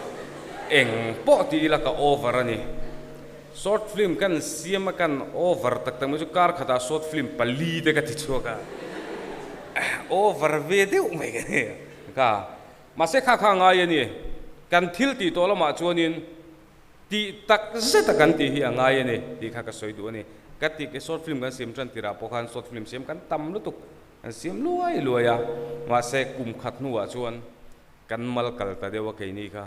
eng pawh ti ila ka over a ni short film kan siam a kan over tak tak mai chu kar khatah short film pali te ka ti chhuak a over ve deuh mai ka ni kha mahse kha kha ngai a ni kan thil tih tawh lamah chuanin Tih tak zet a kan tih hi a ngai a ni tih kha ka sawi duh a ni. Ka ti ke short film kan siam tan tirah pawh khan short film siam kan tam lutuk, kan siam luai luai a, mahse kum khat hnuah chuan kan mal kal ta deuh a keini kha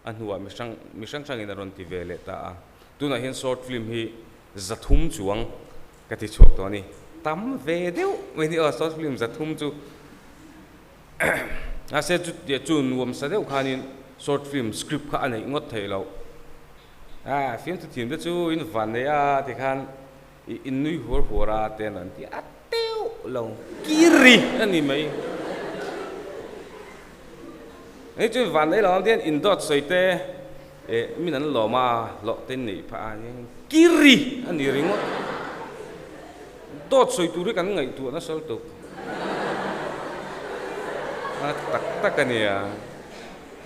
a hnuah mi hrang mi hrang hrangin a rawn ti ve leh ta a. Tunah hian short film hi zathum chuang ka ti chhuak tawh a ni. Tam ve deuh mai ni aw short film zathum chu. Mahse chu chu nuam sa deuh khanin short film script kha a neih ngawt theih loh. A fiamthu thiam te chu in van nei a ti khan i in nui huar huar a te an rawn ti a teuh lo kiri a ni mai. Hei chu van nei lo ang te hian in dawt sawi te eh min an lawm a hlawh te in neih phah a kiri a ni ringawt. Dawt sawi tur hi kan ngaihtuah nasa lutuk. A tak tak a nia.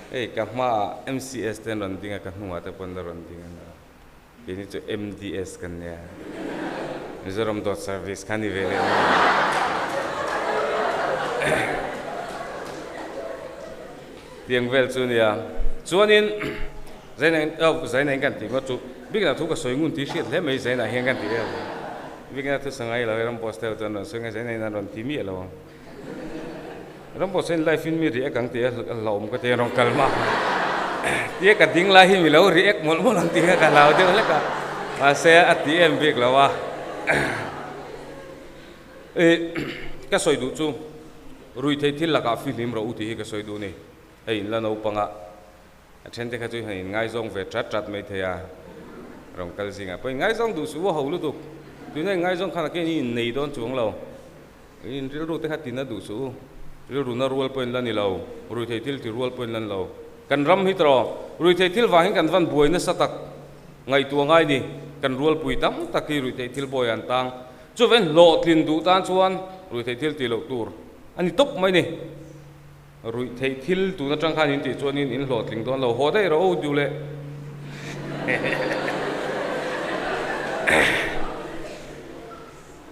Hei ka hmaah MCS te an rawn ding a, ka hnungah te pawh an la rawn ding a. Keini chu MDS kan nia. Mizoram Dawt Service kha ni ve leh mai. Tiang vel chu nia. Chuanin Zaina oh Zaina in kan tih ngawt chu Bikna thu ka sawi ngun tih hriat hle mai Zaina hian kan tih em. Bikna thu sangai lo ram boss te chuan rawn sawi ngai Zaina in an rawn ti miah lo ang. Ram boss hian life in mi react ang tih a hlauhawm ka ti a rawn kal mah tia ka ding lai hi mi lo react mawlh mawlh ang tih kha ka hlau deuh hlek a mahse a ti em bik lo a. Ka sawi duh chu ruithei thil lakah fihlim rawh u tih hi ka sawi duh a ni. Hei in la naupang a. A then te kha chu han inngaizawng ve chat chat mai thei a, rawn kal zingah pawh inngaizawng duh suh u ho lutuk, tuna inngaizawng khan a ken i innei dawn chuang lo, in rilru te kha tina duh suh u, rilru na rual pawh in la ni lo, ruithei thil ti rual pawh in la ni lo, kan ram hi tawh ruithei thil vang hi kan van buai nasa tak ngaihtuah ngai ni, kan rualpui tam tak hi ruithei thil bawi an tang, chuvein hlawhtlin duh tan chuan ruithei thil ti loh tur a ni tawp mai ni. Ruih theih thil tun atang khan in tih chuanin in hlawhtling dawn lo haw daih rawh u duh leh.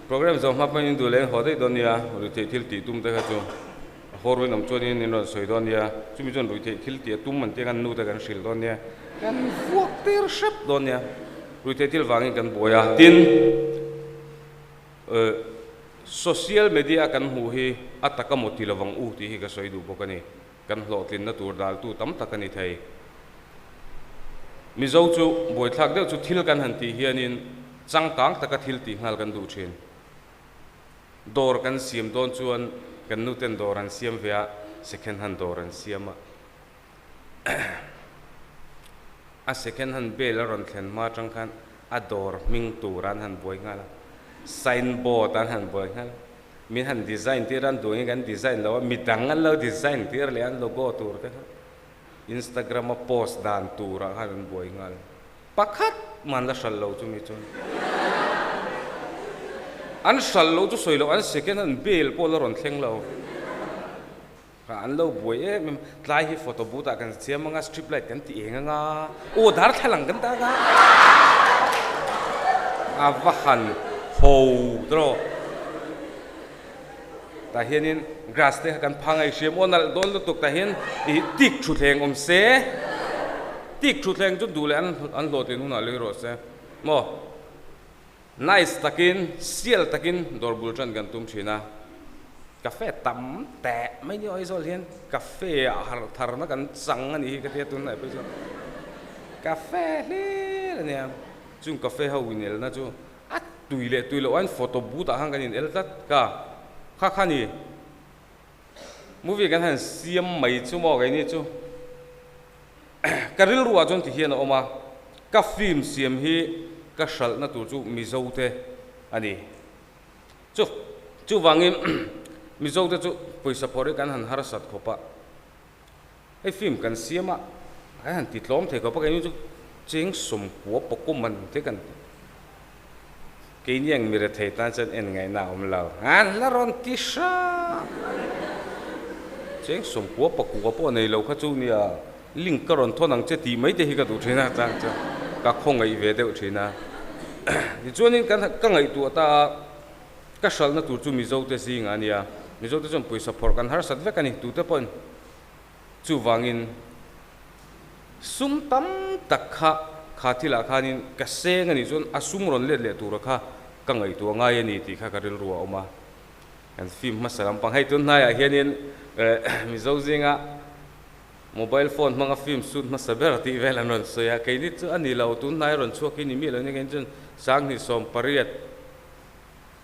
Program zawh hma pawhin in duh leh in haw daih dawn nia, ruih theih thil tih tum te kha chu a haw ruin awm chuanin in rawn sawi dawn nia, chumi chuan ruih theih thil tih a tum an tia kan nu te kan hrilh dawn nia, kan vuak tir hrep dawn nia, ruih theih thil vangin kan buai a, tin. Social media a kan hmuh hi a tak a maw ti lovang u tih hi ka sawi duh bawk a ni. Kan hlawhtlinna tur daltu tam tak a ni thei. Mizo chu buaithlak deuh chu thil kan han tih hianin changkang taka thil tih nghal kan duh thin. Dawr kan siam dawn chuan kan nuten dawr an siam ve a, second hand dawr an siam a. A second hand bel a rawn thlen hma atang khan a dawr hming tur an han buai nghal a, sign board an han buai nghal a, min han design tir a, an duh angin kan design lo a, midang an lo design tir leh an logo tur te kha Instagram a post dan turah khan an buai nghal. Pakhat mah an la hral lo chumi chuan an hral lo chu sawi loh an second hand bel pawh la rawn thleng lo. Kha an lo buai em em, tlai hi photo booth ah kan siam anga strip light kan ti eng anga aw darthlalang kan dah anga a va han ho tawh tah hianin grass te kha kan pha ngaih hriam aw nalh dawn lutuk tah hian ih tik thutthleng awm se tik thutthleng chu duh leh an an hlawhtlin hunah lei rawh se maw. Nice takin, sial takin dawr bul tan kan tum thin a, cafe tam teh mai ni Aizawl hian cafe ah harh tharna kan chang a nih hi ka tia tunlai pawh chuan cafe hlir a nia, chung cafe ho inelna chu a tui leh tui loh aiin photo booth ah khan kan inel tlat ka kha kha ni movie kan han siam mai chu maw keini chu. Ka rilru ah chuan ti hian a awm a, ka film siam hi ka hralhna tur chu Mizo te a ni. Chu chuvangin Mizo te chu pawisa phawrh hi kan han harsat khawp a, hei film kan siam a, kan han ti tlawm thei khawp a, keini chu cheng sawmkua pawkawm an te kan ti. Keini ang mi rethei tan chuan en ngaihna a awm lo. An la rawn ti hrang. Cheng sawmkua pakua pawh nei lo kha chu nia link ka rawn thawn ang che tih mai te hi ka duh thin a chang chuan ka khawngaih ve deuh thin a. Tichuanin kan ka ngaihtuah ta a, ka hralhna tur chu Mizo te zingah a nia. Mizo te chuan pawisa phawrh kan harsat vek a ni tute pawhin. Chuvangin sum tam tak kha kha thilah khanin ka seng a nih chuan a sum rawn let leh tura kha ka ngaihtuah ngai a ni tih kha ka rilru a awm a. Kan film hmasa lampang hei tun hnaiah hianin Mizo zinga mobile phone hmanga film shoot hmasa ber tih vel an rawn sawi a, keini chu a ni lo tun hnai rawn chhuak hi ni miah lo nia keini chuan 2018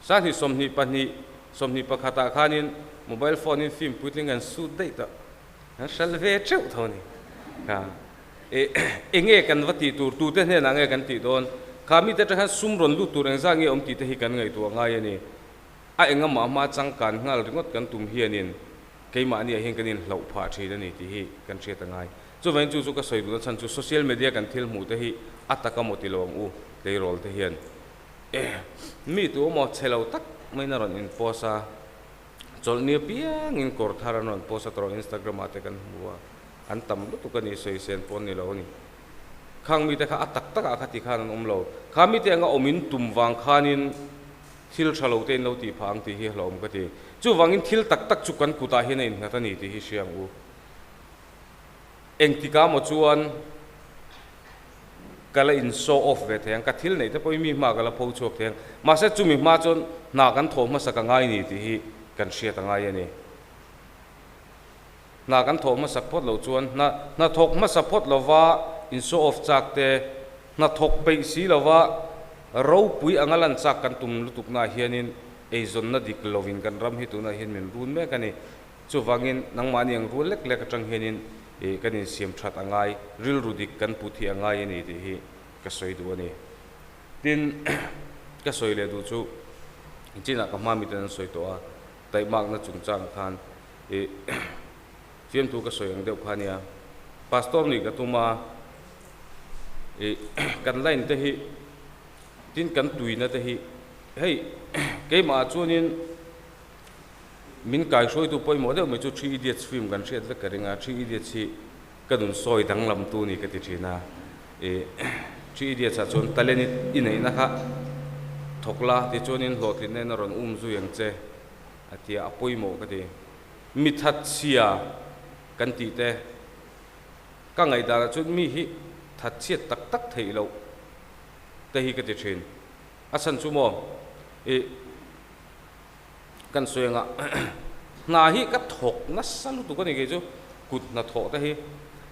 2022, 21 ah khanin mobile phone in film puitling kan shoot daih tawh. Kan hral ve teuh tho a ni. Kha e enge kan va tih tur, tute hnenah nge kan tih dawn? Kha mite atang khan sum rawn lut tur engzah nge awm tih te hi kan ngaihtuah ngai a ni. A engamah hma changkan nghal ringawt kan tum hianin keimahniah hian kan inhlauh phah thin a ni tih hi kan hriat a ngai. Chuvangin chu chu ka sawi duhna chhan chu social media kan thil hmuh te hi a taka maw ti lo ang u tleirawl te hian. Mi tu emaw chhe lo tak maiin a rawn in post a, chawlhni apiangin kawr thar an rawn post a tawrh Instagram ah te kan hmu a, an tam lutuk a ni sawi sen pawh an ni lo a ni. Khang mite kha a tak tak ah kha ti khan an awm lo. Kha mite anga awm in tum vang khanin thil tha lo te in lo tih phah ang tih hi a hlauhawm ka ti. Chuvangin thil tak tak chu kan kutah hian a innghat a ni tih hi hria ang u. Engtikah maw chuan ka la in show off ve thei ang, ka thil neih te pawhin mi hma ka la pho chhuak thei ang, mahse chumi hma chuan hna kan thawh hmasa ka ngai ni tih hi kan hriat a ngai a ni. Hna kan thawh hmasak phawt loh chuan hna hna thawk hmasa phawt lova in show off chak te, hna thawk peih si lova ropui anga lan chak kan tum lutuknaah hianin eizawnna dik lovin kan ram hi tunah hian min run mek a ni. Chuvangin nangmahni ang rual lek lek atang hianin ih kan insiam that a ngai, rilru dik kan put hi a ngai a ni tih hi ka sawi duh a ni. Tin, ka sawi leh duh chu chinah ka hma miten an sawi tawh a, taihmakna chungchang khan ih fiamthu ka sawi ang deuh kha a nia. Pastor nih ka tum a, ih kan line te hi tin kan tuina te hi hei keimah ah chuanin, Min kaihruaitu pawimawh deuh mai chu Three Idiots film kan hriat vek ka ring a, Three Idiots hi ka nun sawi danglam tu ni ka ti thin a, ih Three Idiots ah chuan talent i neihna kha thawk la tichuanin hlawhtlinna in a rawn um zui ang che a ti a, a pawimawh ka ti. Mi thatchhia kan tih te ka ngaihdanah chuan mi hi thatchhiat tak tak theih loh te hi ka ti thin. A chhan chu maw ih. Kan sawi anga hna hi ka thawk nasa lutuk a ni kei chu kut hnathawh te hi.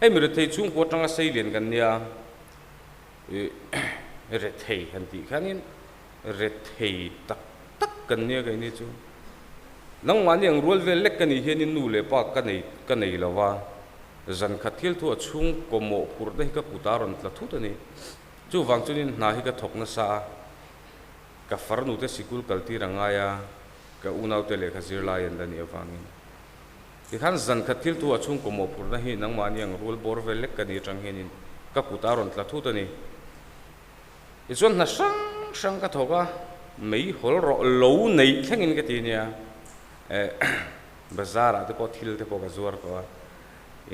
Hei mi rethei chhungkua atanga sei lian kan nia ih rethei han tih khianin rethei tak tak kan nia kei ni chu. Nangmahni ang rual vel lek ka nih hianin nu leh pa ka nei ka nei lo va, zan khat thil thu a chhungkaw mawhphurh te hi ka kut a rawn tla thut a ni. Chuvang chuanin hna hi ka thawk nasa a. Ka farnute sikul kaltir a ngai a, ka unaute lehkha zirlai an la nih avangin. Tikhan zan khat thil thu a chhungkaw mawhphurhna hi nangmahni ang rual bawr vel lek ka nih atang hianin ka kut a rawn tla thut a ni. Tichuan hna hrang hrang ka thawk a, mei hawl rawh lo neih thlengin ka ti nia. Eh bazar ah te pawh thil te pawh ka zuar tawh a,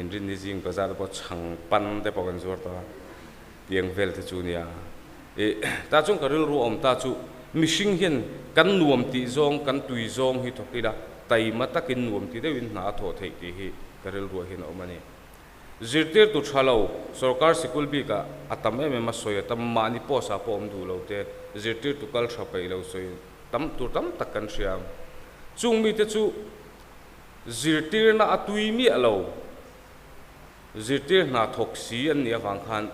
inrinni zing bazar te pawh chhang pan te pawh kan zuar tawh a, tiang vel te chu nia. Ih, tah chuan ka rilru a awm ta chu, mihring hian kan nuam tih zawng, kan tui zawng hi thawk ila, taima takin nuam ti deuhin hna a thawh theih tih hi ka rilruah hian a awm a ni. Zirtirtu tha lo, sorkar sikul bikah a tam em em a sawi a tam, mahni post ah pawh awm duh lo te, zirtirtu kal tha peih lo sawi tam tur tam tak kan hria ang. Chung mite chu zirtirna a tui miah lo, zirtir hna thawk si an nih avang khan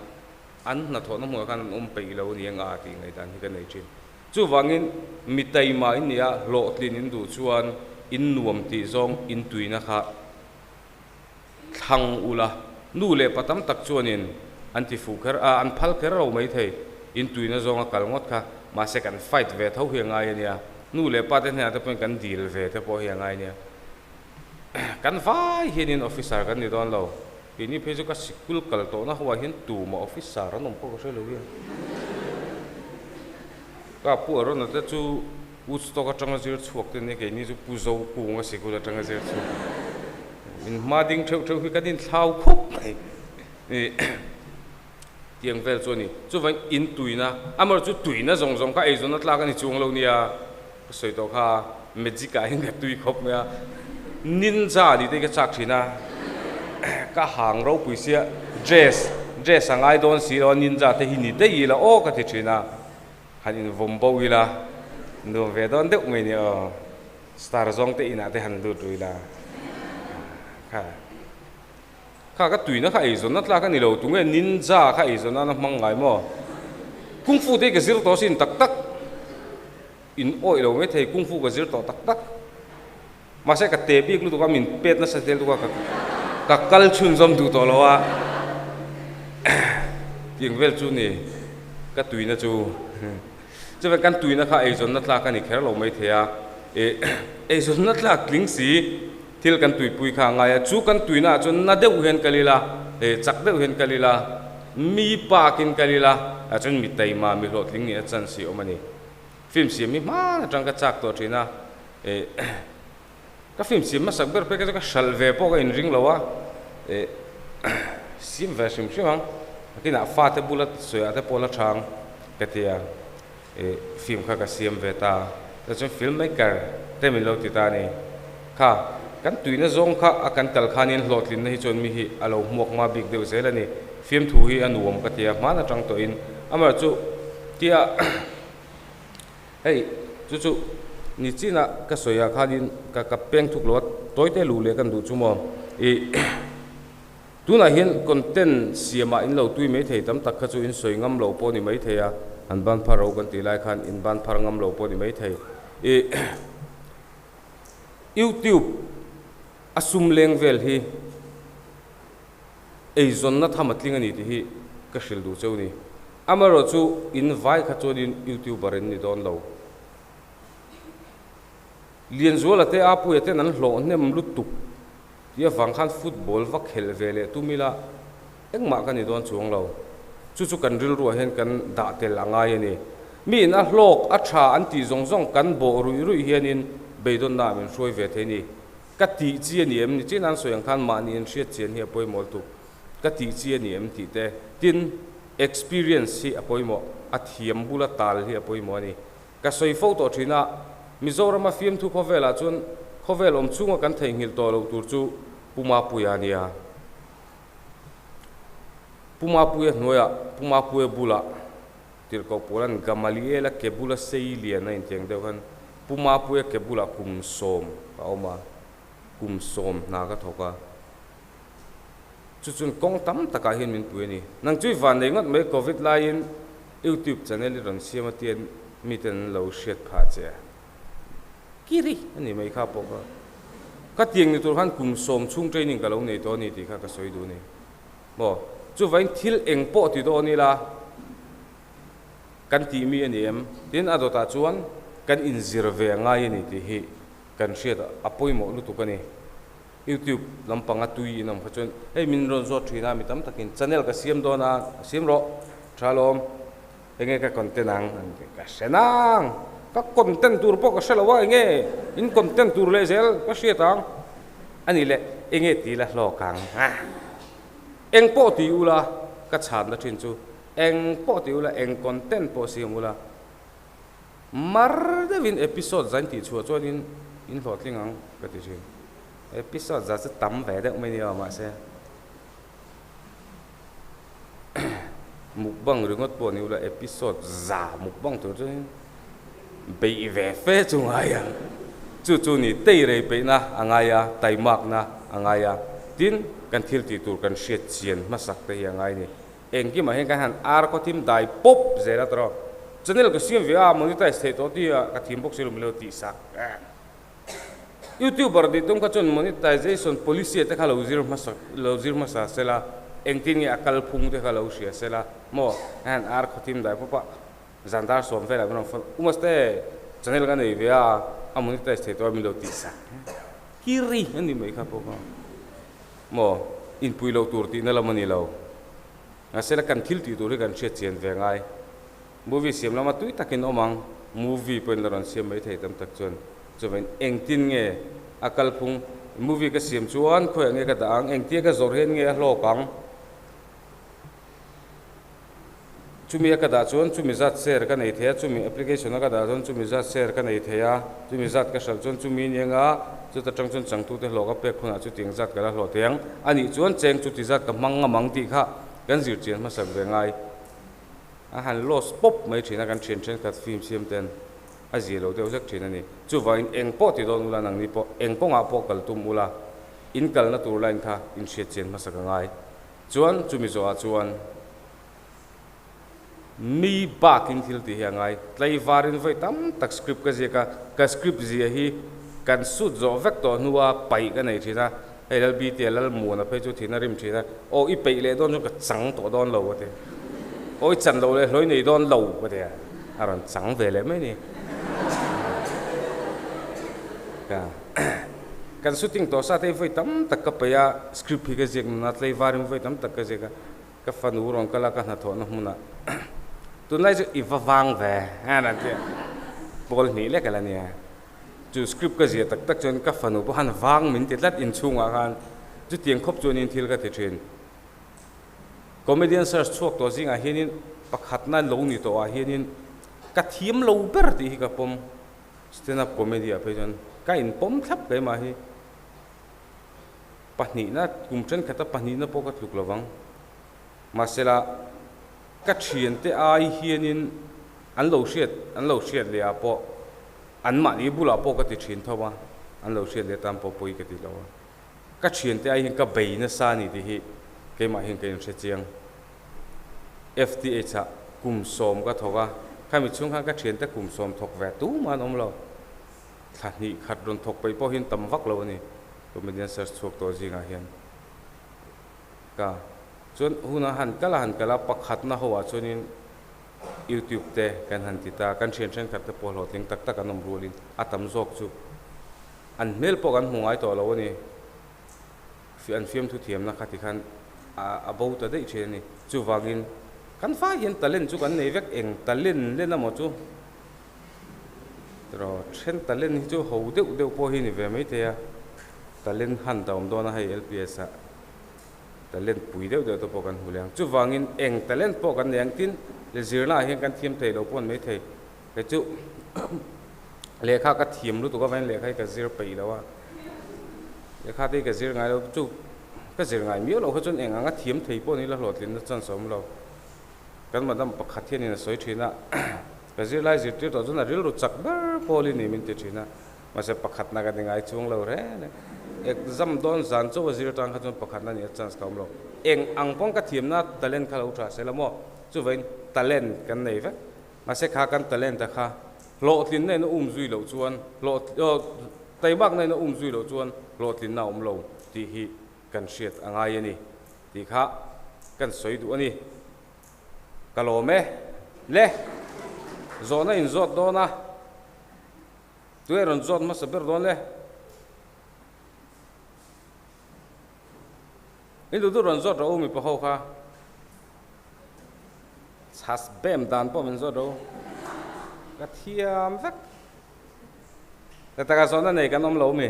An hnathawhna hmunah khan an awm peih lo a ni anga tih ngaihdan hi ka nei thin. Chuvangin mi taima in nia hlawhtlin in duh chuan in nuam tih zawng in tuina kha thlang ula. Nu leh pa tam tak chuanin an ti fuh kher a, an phal kher lo mai thei. In tuina zawng a kal ngawt kha. Mahse kan fight ve tho hi a ngai a nia. Nu leh pa te hnenah te pawhin kan dil ve te pawh hi a ngai a nia. Kan vai hianin officer kan ni dawn lo. Keini phei chu ka sikul kal tawhna ho ah hian tumah officer an awm pawh ka hre lo hian. Ka pu Arona te chu Woodstock atanga zir chhuak te nia keini chu Pu Zokunga sikul atanga zir chhuak. Min hma ding theuh theuh hi kan inthlau khawp mai. Tiang vel chu a ni. Chuvangin in tuina, amaherawhchu chu tuina zawng zawng kha eizawnna tlak a ni chuang lo nia. Ka sawi tawh kha magic ah hian ka tui khawp mai a, ninja tih te hi ka chak thin a, ka hang ropui sia dress dress a ngai dawn si lo a ninja te hi ni daih ila aw ka ti thin a, han in vawm bo ila nuam ve dawn deuh mai ni aw, star zawng te inah te han lut ru ila kha kha ka tuina kha eizawnna tlak a ni lo tunge ninja kha eizawn nana hmang ngai maw kung fu te hi ka zir tawh sin tak tak. In awih lo mai thei, kung fu ka zir tawh tak tak. Mahse ka te bik lutuk a, min pet nasa tel lutuk a, ka ka kal chhunzawm duh tawh lo a. Tiang vel chu ni ka tuina chu. Chuvan kan tuina kha eizawnna tlak a ni kher lo mai thei a, ih eizawnna tlak tling si thil kan tuipui kha a ngai a, chu kan tuina ah chuan na deuh hian kal ila, ih chak deuh hian kal ila, mi pakin kal ila, ah chuan mi taima mi hlawhtling nih a chance hi a awm a ni. Film siam hi hman atang ka chak tawh thin a, eh ka film siam hmasak ber phei kha chu ka hralh ve pawh ka inring lo a, eh siam ve hrim hrim ang, nakinah fate bula sawiah te pawh la tha ang ka ti a, eh film kha ka siam ve ta, chuan film maker te min lo ti ta a ni, kha kan tuina zawng kha a kan kal khanin hlawhtlinna hi chuan mi hi a lo hmuak hma bik deuh zel a ni, fiamthu hi a nuam ka ti a, hman atang tawhin amaherawhchu tia. Hei chu chu ni chinah ka sawi ah khanin ka ka peng thuk lo a, tawite luh leh kan duh chu maw ih tunah hian content siamah in lo tui mai thei tam tak kha chu in sawi ngam lo pawh ni mai thei a, an ban phar ro kan tih lai khan in ban phar ngam lo pawh ni mai thei ih youtube a sum leng vel hi Eizawnna tham a tling a ni tih hi ka hrilh duh cheu ni. Amaherawh chu in vai kha chuanin YouTuber in ni dawn lo. Lianzuala te Apuia ten an hlawh hnem lutuk tih avang khan football va khelh ve leh tum ila engmah ka ni dawn chuang lo. Chu chu kan rilruah hian kan dah tel a ngai a ni. Mi in a hlawk a tha an tih zawng zawng kan bawh ruih ruih hianin beidawnnaah min hruai ve thei ni. Ka tih chi a ni em ni? Chin an sawi ang khan mahni in hriat chian hi a pawimawh lutuk. Ka tih chi a ni em tih te. Tin, experience hi a pawimawh, a thiam bula tal hi a pawimawh a ni. Ka sawi fo tawh thin a, Mizorama fiamthu khawvelah chuan khawvel awm chhunga kan theihnghilh tawh loh tur chu Pu Mapuia a nia. Pu Mapuia hnuaiah, Pu Mapuia bulah Tirhkoh Pawla'n Gamaliela ke bula sei lian a intiang deuh khan. Pu Mapuia ke bulah kum sawm ka awm a, kum sawm hna ka thawk a. Chu chuan kawng tam takah hian min pui a ni. Nang chu i van nei ngawt mai Covid laiin YouTube channel i rawn siam a tian miten an lo hriat phah che a. Kiri a ni mai kha pawh kha. Ka tiang ni tur khan kum sawm chhung training ka lo nei tawh a ni tih kha ka sawi duh a ni. Maw? Chuvain thil eng pawh ti dawn ila kan tih mi a ni em? Tin, a dawtah chuan kan inzir ve a ngai a ni tih hi kan hriat a pawimawh lutuk a ni. YouTube lampanga tui in awm kha chuan hei min rawn zawt thin a, mi tam takin channel ka siam dawn a, ka siam rawh, tha lawm, enge ka content ang an ti, ka hre nang, ka content tur pawh ka hre lo a, enge in content tur leh zel ka hriat ang a nih leh enge ti la hlawk ang a, eng pawh ti ula ka chhanna thin chu eng pawh ti ula eng content pawh siam ula Mar deuhin episode zain tih chhuah chuanin in hlawhtling ang ka ti thin. Episode za chu tam ve deuh mai nia mahse mukbang ringawt pawh ni ula episode za mukbang tur chuanin beih ve fe chu ngai ang. Chu chu ni tei rei peihna a ngai a, taimakna a ngai a, tin kan thil tih tur kan hriat chian hmasak te hi a ngai a ni. Engkimah hian kan han ar khaw thim dai pawp zel a tawrh. Channel ka siam ve a, monetize theih tawh tih a ka thim bawk si lo milo tih sak. Youtuber tih tum kha chuan monetization policy te kha lo zir hmasa lo zir hmasa sela, engtin nge a kalphung te kha lo hria sela maw han ar khaw thim dai pawp a zan dar sawm velah min rawn phone umaste channel ka nei ve a, a monetize theih tawh a milo tih sak. Kiri a ni mai kha pawh kha. Maw? Inpui loh tur tihna lam a ni lo. Mahsela kan thil tih tur hi kan hriat chian ve ngai. Movie siam lama tui takin awm ang, movie pawhin la rawn siam mai thei tam tak chuan. Chuvangin engtin nge a kalphung? Movie ka siam chuan khawiah nge ka dah ang? Engtia ka zawrh hian nge a hlawk ang? Chumi a ka dah chuan chumi zat share ka nei thei a, chumi application a ka dah chuan chumi zat share ka nei thei a, chumi zat ka hralh chuan chumi ni anga chuta tang chuan changtute hlawh ka pek hunah chutiang zat ka la hlawh thei ang. A nih chuan cheng chuti zat ka hmang ngam ang tih kha kan zir chian hmasak ve ngai. A han loss pawp mai thin a, kan thian thenkhat film siam ten a zia lo deuh hlek thin a ni. Chuvangin eng pawh ti dawn ula nangni pawh eng kawngah pawh kal tum ula in kalna tur line kha inhriat chian hmasak a ngai. Chuan chumi zawhah chuan Mi bakin thil tih hi a ngai. Tlaivarin vawi tam tak script ka ziak a, ka script zia hi kan suit zawh vek tawh hnua paih ka nei thin a, hei Lal Bite Lal Muana phei chu thin a rim thin a, aw i peih leh dawn chuan ka chang tawh dawn lo a ti. Aw i chan loh leh hlawi nei dawn lo ka ti a, a rawn chang ve leh mai ni. Kan shooting tawh sa te hi vawi tam tak ka peih a, script hi ka ziak nuna tlaivarin vawi tam tak ka ziak a, Ka fanu rawn kal a, ka hnathawhna hmunah tunlai chu i va vang ve a rawn ti a, pawl hnih lek ala nia. Chu script ka ziah tak tak chuan ka fanu pawh khan vang min ti tlat inchhungah khan chutiang khawp chuanin thil ka ti thin. Comedian search chhuak tawh zingah hianin pakhatna lo ni tawhah hianin ka thiam lo ber tih hi ka pawm. Stand up comedy ah phei chuan ka inpawm thlap keimah hi. Pahnihna, kum thenkhat a pahnihna pawh ka tluk lovang. Mahsela, ka thiante ai hianin an lo hriat, an lo hriat leh ah pawh anmahni bulah pawh ka ti thin tho a, an lo hriat leh tan pawh pawi ka ti lo a. Ka thiante ai hian ka bei nasa a ni tih hi keimah hian ka inhre chiang. FTH ah kum sawm ka thawk a, khami chhung khan ka thiante kum sawm thawk ve tumah an awm lo. Thla hnih khat rawn thawk peih pawh hian tam vak lo a ni. Comedian search chhuak tawh zingah hian ka chuan hun a han kal a han kal a, pakhatna ho ah chuanin YouTube te kan han ti ta, kan thian thenkhat te pawh hlawhtling tak tak an awm rualin a tam zawk chu an hmel pawh kan hmu ngai tawh lo a ni. An fiamthu thiamna kha tikhan a bo ta daih thin a ni. Chuvangin kan fai hian talent chu kan nei vek, eng talent len amaw chu Tiraw, then talent hi chu ho deuh deuh pawh hi ni ve mai thei a, talent hunt a awm dawn a hei LPS ah talent pui deuh deuh te pawh kan hmu leh ang. Chuvangin eng talent pawh kan nei ang tin le zirna ah hian kan thiam thei lo pawh an mai thei. Kei chu lehkha ka thiam lutuk avangin lehkha hi ka zir peih lo a, lehkha te hi ka zir ngai lo chu ka zir ngai miau loh kha chuan eng anga thiam thei pawh ni la hlawhtlinna chance a awm lo. Kan madam pakhat hianin a sawi thin a. Ka zirlai zirtir tawh chuan a rilru chak ber pawl i ni min ti thin a, mahse pakhatna ka ni ngai chuang lo reng reng. Exam dawn zan chauh a zir atang kha chuan pakhatna nih a chance ka awm lo. Eng ang pawng ka thiamna talent kha lo tha se la maw? Chuvangin talent kan nei vek. Mahse kha kan talent a kha hlawhtlinna in a um zui loh chuan hlawh taimakna in a um zui loh chuan hlawhtlinna a awm lo tih hi kan hriat a ngai a ni tih kha kan sawi duh a ni. Ka lawm e. Le! Zawhna in zawt dawn a, tunge rawn zawt hmasa ber dawn le? In duh duh rawn zawt rawh u mipa ho kha. Chhas bem dan pawh min zawt rawh u. Ka thiam vek. Ka taka zawhna nei kan awm lo mi?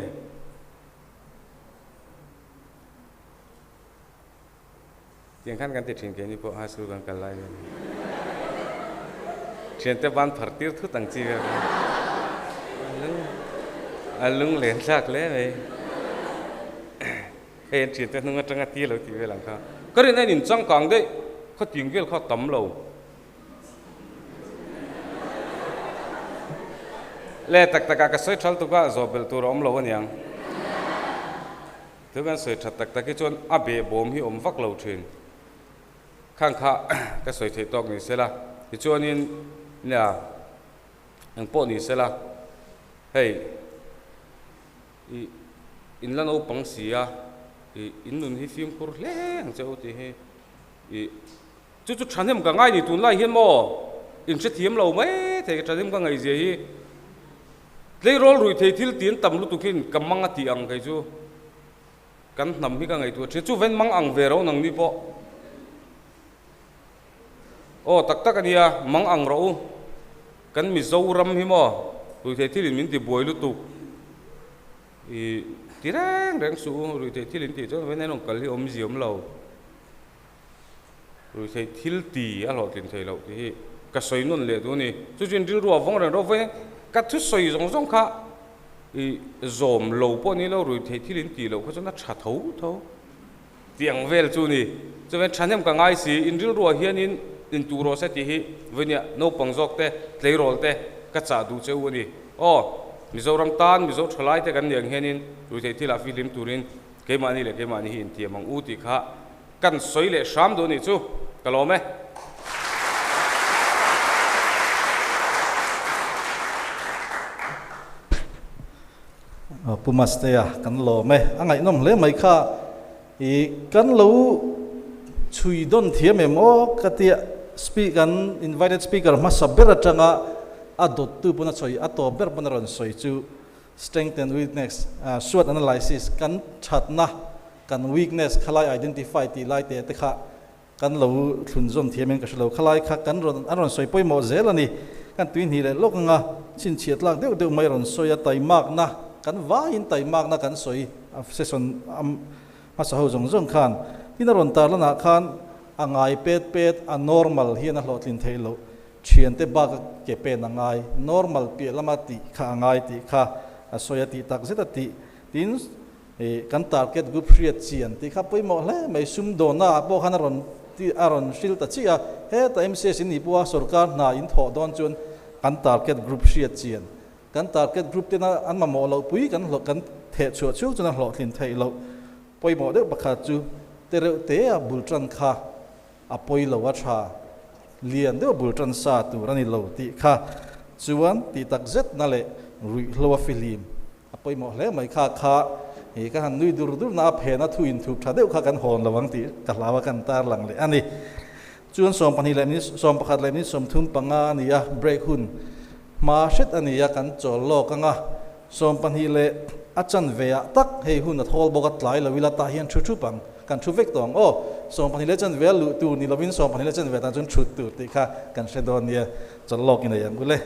Tiang khan kan ti thin keini pawh high school kan kal lai nen. Thiante ban phar tir thut ang chi vel kha. A lung len thlak hle mai. Hei an thiante hnung atanga ti lo tih vel ang kha. Ka rin a in changkang daih khaw ting vel kha tam lo. Le tak takah ka sawi thal tuk a zawh belh tur a awm lo aniang. Chu kan sawi that tak tak hi chuan a behbawm hi awm vak lo thin. Khang kha ka sawi theih tawk ni sela, tichuanin nia eng pawh ni sela, hei i in la naupang si a, i in nun hi fimkhur hle ang che u tih hi i chu chu thahnem ka ngai ni tunlai hian maw in hrethiam lo mai thei ka thahnem ka ngaihzia hi. Tleirawl ruih thei thil tin tam lutuk in ka mang a tih ang kei chu kan hnam hi ka ngaihtuah thin. Chu ven mang ang ve ro nang ni pawh. Aw tak tak a nia, mang ang rawh u. Kan Mizoram hi maw ruih thei thil in min ti buai lutuk. I ti reng reng suh u, ruih thei thil in tih chuan ven en rawn kal hi awmzia awm lo. Ruihtheih thil ti a hlawhtlin thei loh tih hi ka sawi nawn leh duh a ni. Chu chuan rilru a vawng reng rawh vawiin ka thusawi zawng zawng kha i zawm lo pawh ni lo ruihtheih thil in tih loh kha chuan a tha tho tho tih ang vel chu a ni. Chuan thahnem ka ngai si, in rilruah hianin in tuh rawh se tih hi vawinia naupang zawk te, tleirawl te ka chah duh che u a ni. Aw, Mizoram tan Mizo thalai te kan ni ang hianin ruihtheih thilah fihlim turin keimahni leh keimahni hi intiam ang u tih kha Kan sawi leh hram duh nih chu ka lawm e. Pu Mastea kan lawm e. A ngaihnawm hle mai kha i kan lo chhui dawn thiam em aw ka tia speak kan invited speaker hmasa ber atanga a dawttu pawn a sawi a tawp ber pawn a rawn sawi chu strength and weakness SWOT analysis kan thatna Kan weakness khalai identify tih lai teh te kha kan lo thlunzawm thiam in ka hre lo. Khalai kha kan rawn an rawn sawi pawimawh zel a ni. Kan tuihnih leh lawk anga chhinchhiah tlak deuh deuh mai rawn sawi a, taimakna kan vaiin taimakna kan sawi a session a hmasa ho zawng zawng khan. Tin a rawn tarlanah khan a ngai pet pet a normal hian a hlawhtlin theih loh. Thiante bak a ke pen a ngai, normal piah lama tih kha a ngai tih kha a sawi a tih tak zet a tih. Tin. Ih, kan target group hriat chian tih kha pawimawh hle mai, sumdawnna ah pawh khan a rawn ti a rawn hril ta chiah a, heta MCS in nih pawha sorkar hna in thawh dawn chuan kan target group hriat chian, kan target group tena an mamawh loh pui kan hlawh kan theh chhuah chhung chuan a hlawhtlin theih loh pawimawh deuh pakhat chu te reuh te a bul tan kha a pawi lo a tha lian deuh bul tan sa tur a ni lo tih kha chuan tih tak zet na leh ruihhlo a fihlim A pawimawh hle mai kha kha i ka han nui dur dur na a phena thu inthup tha deuh kha kan hawn lo ang tih ka hlau a kan tar lang leh a ni. Chuan 12 leh minute 11 leh minute 35 a ni a, break hun hma hret a ni a kan chawl lawk ang a, 12 leh a chanve ah tak hei hun a thawl bawk a tlai lo ila tah hian thu thup ang kan thu vek tawh ang aw, 12 leh chanve a luh tur ni lovin 12 leh chanve tan chuan thut tur tih kha kan hre dawn nia, chawl lawk i nei ang u le.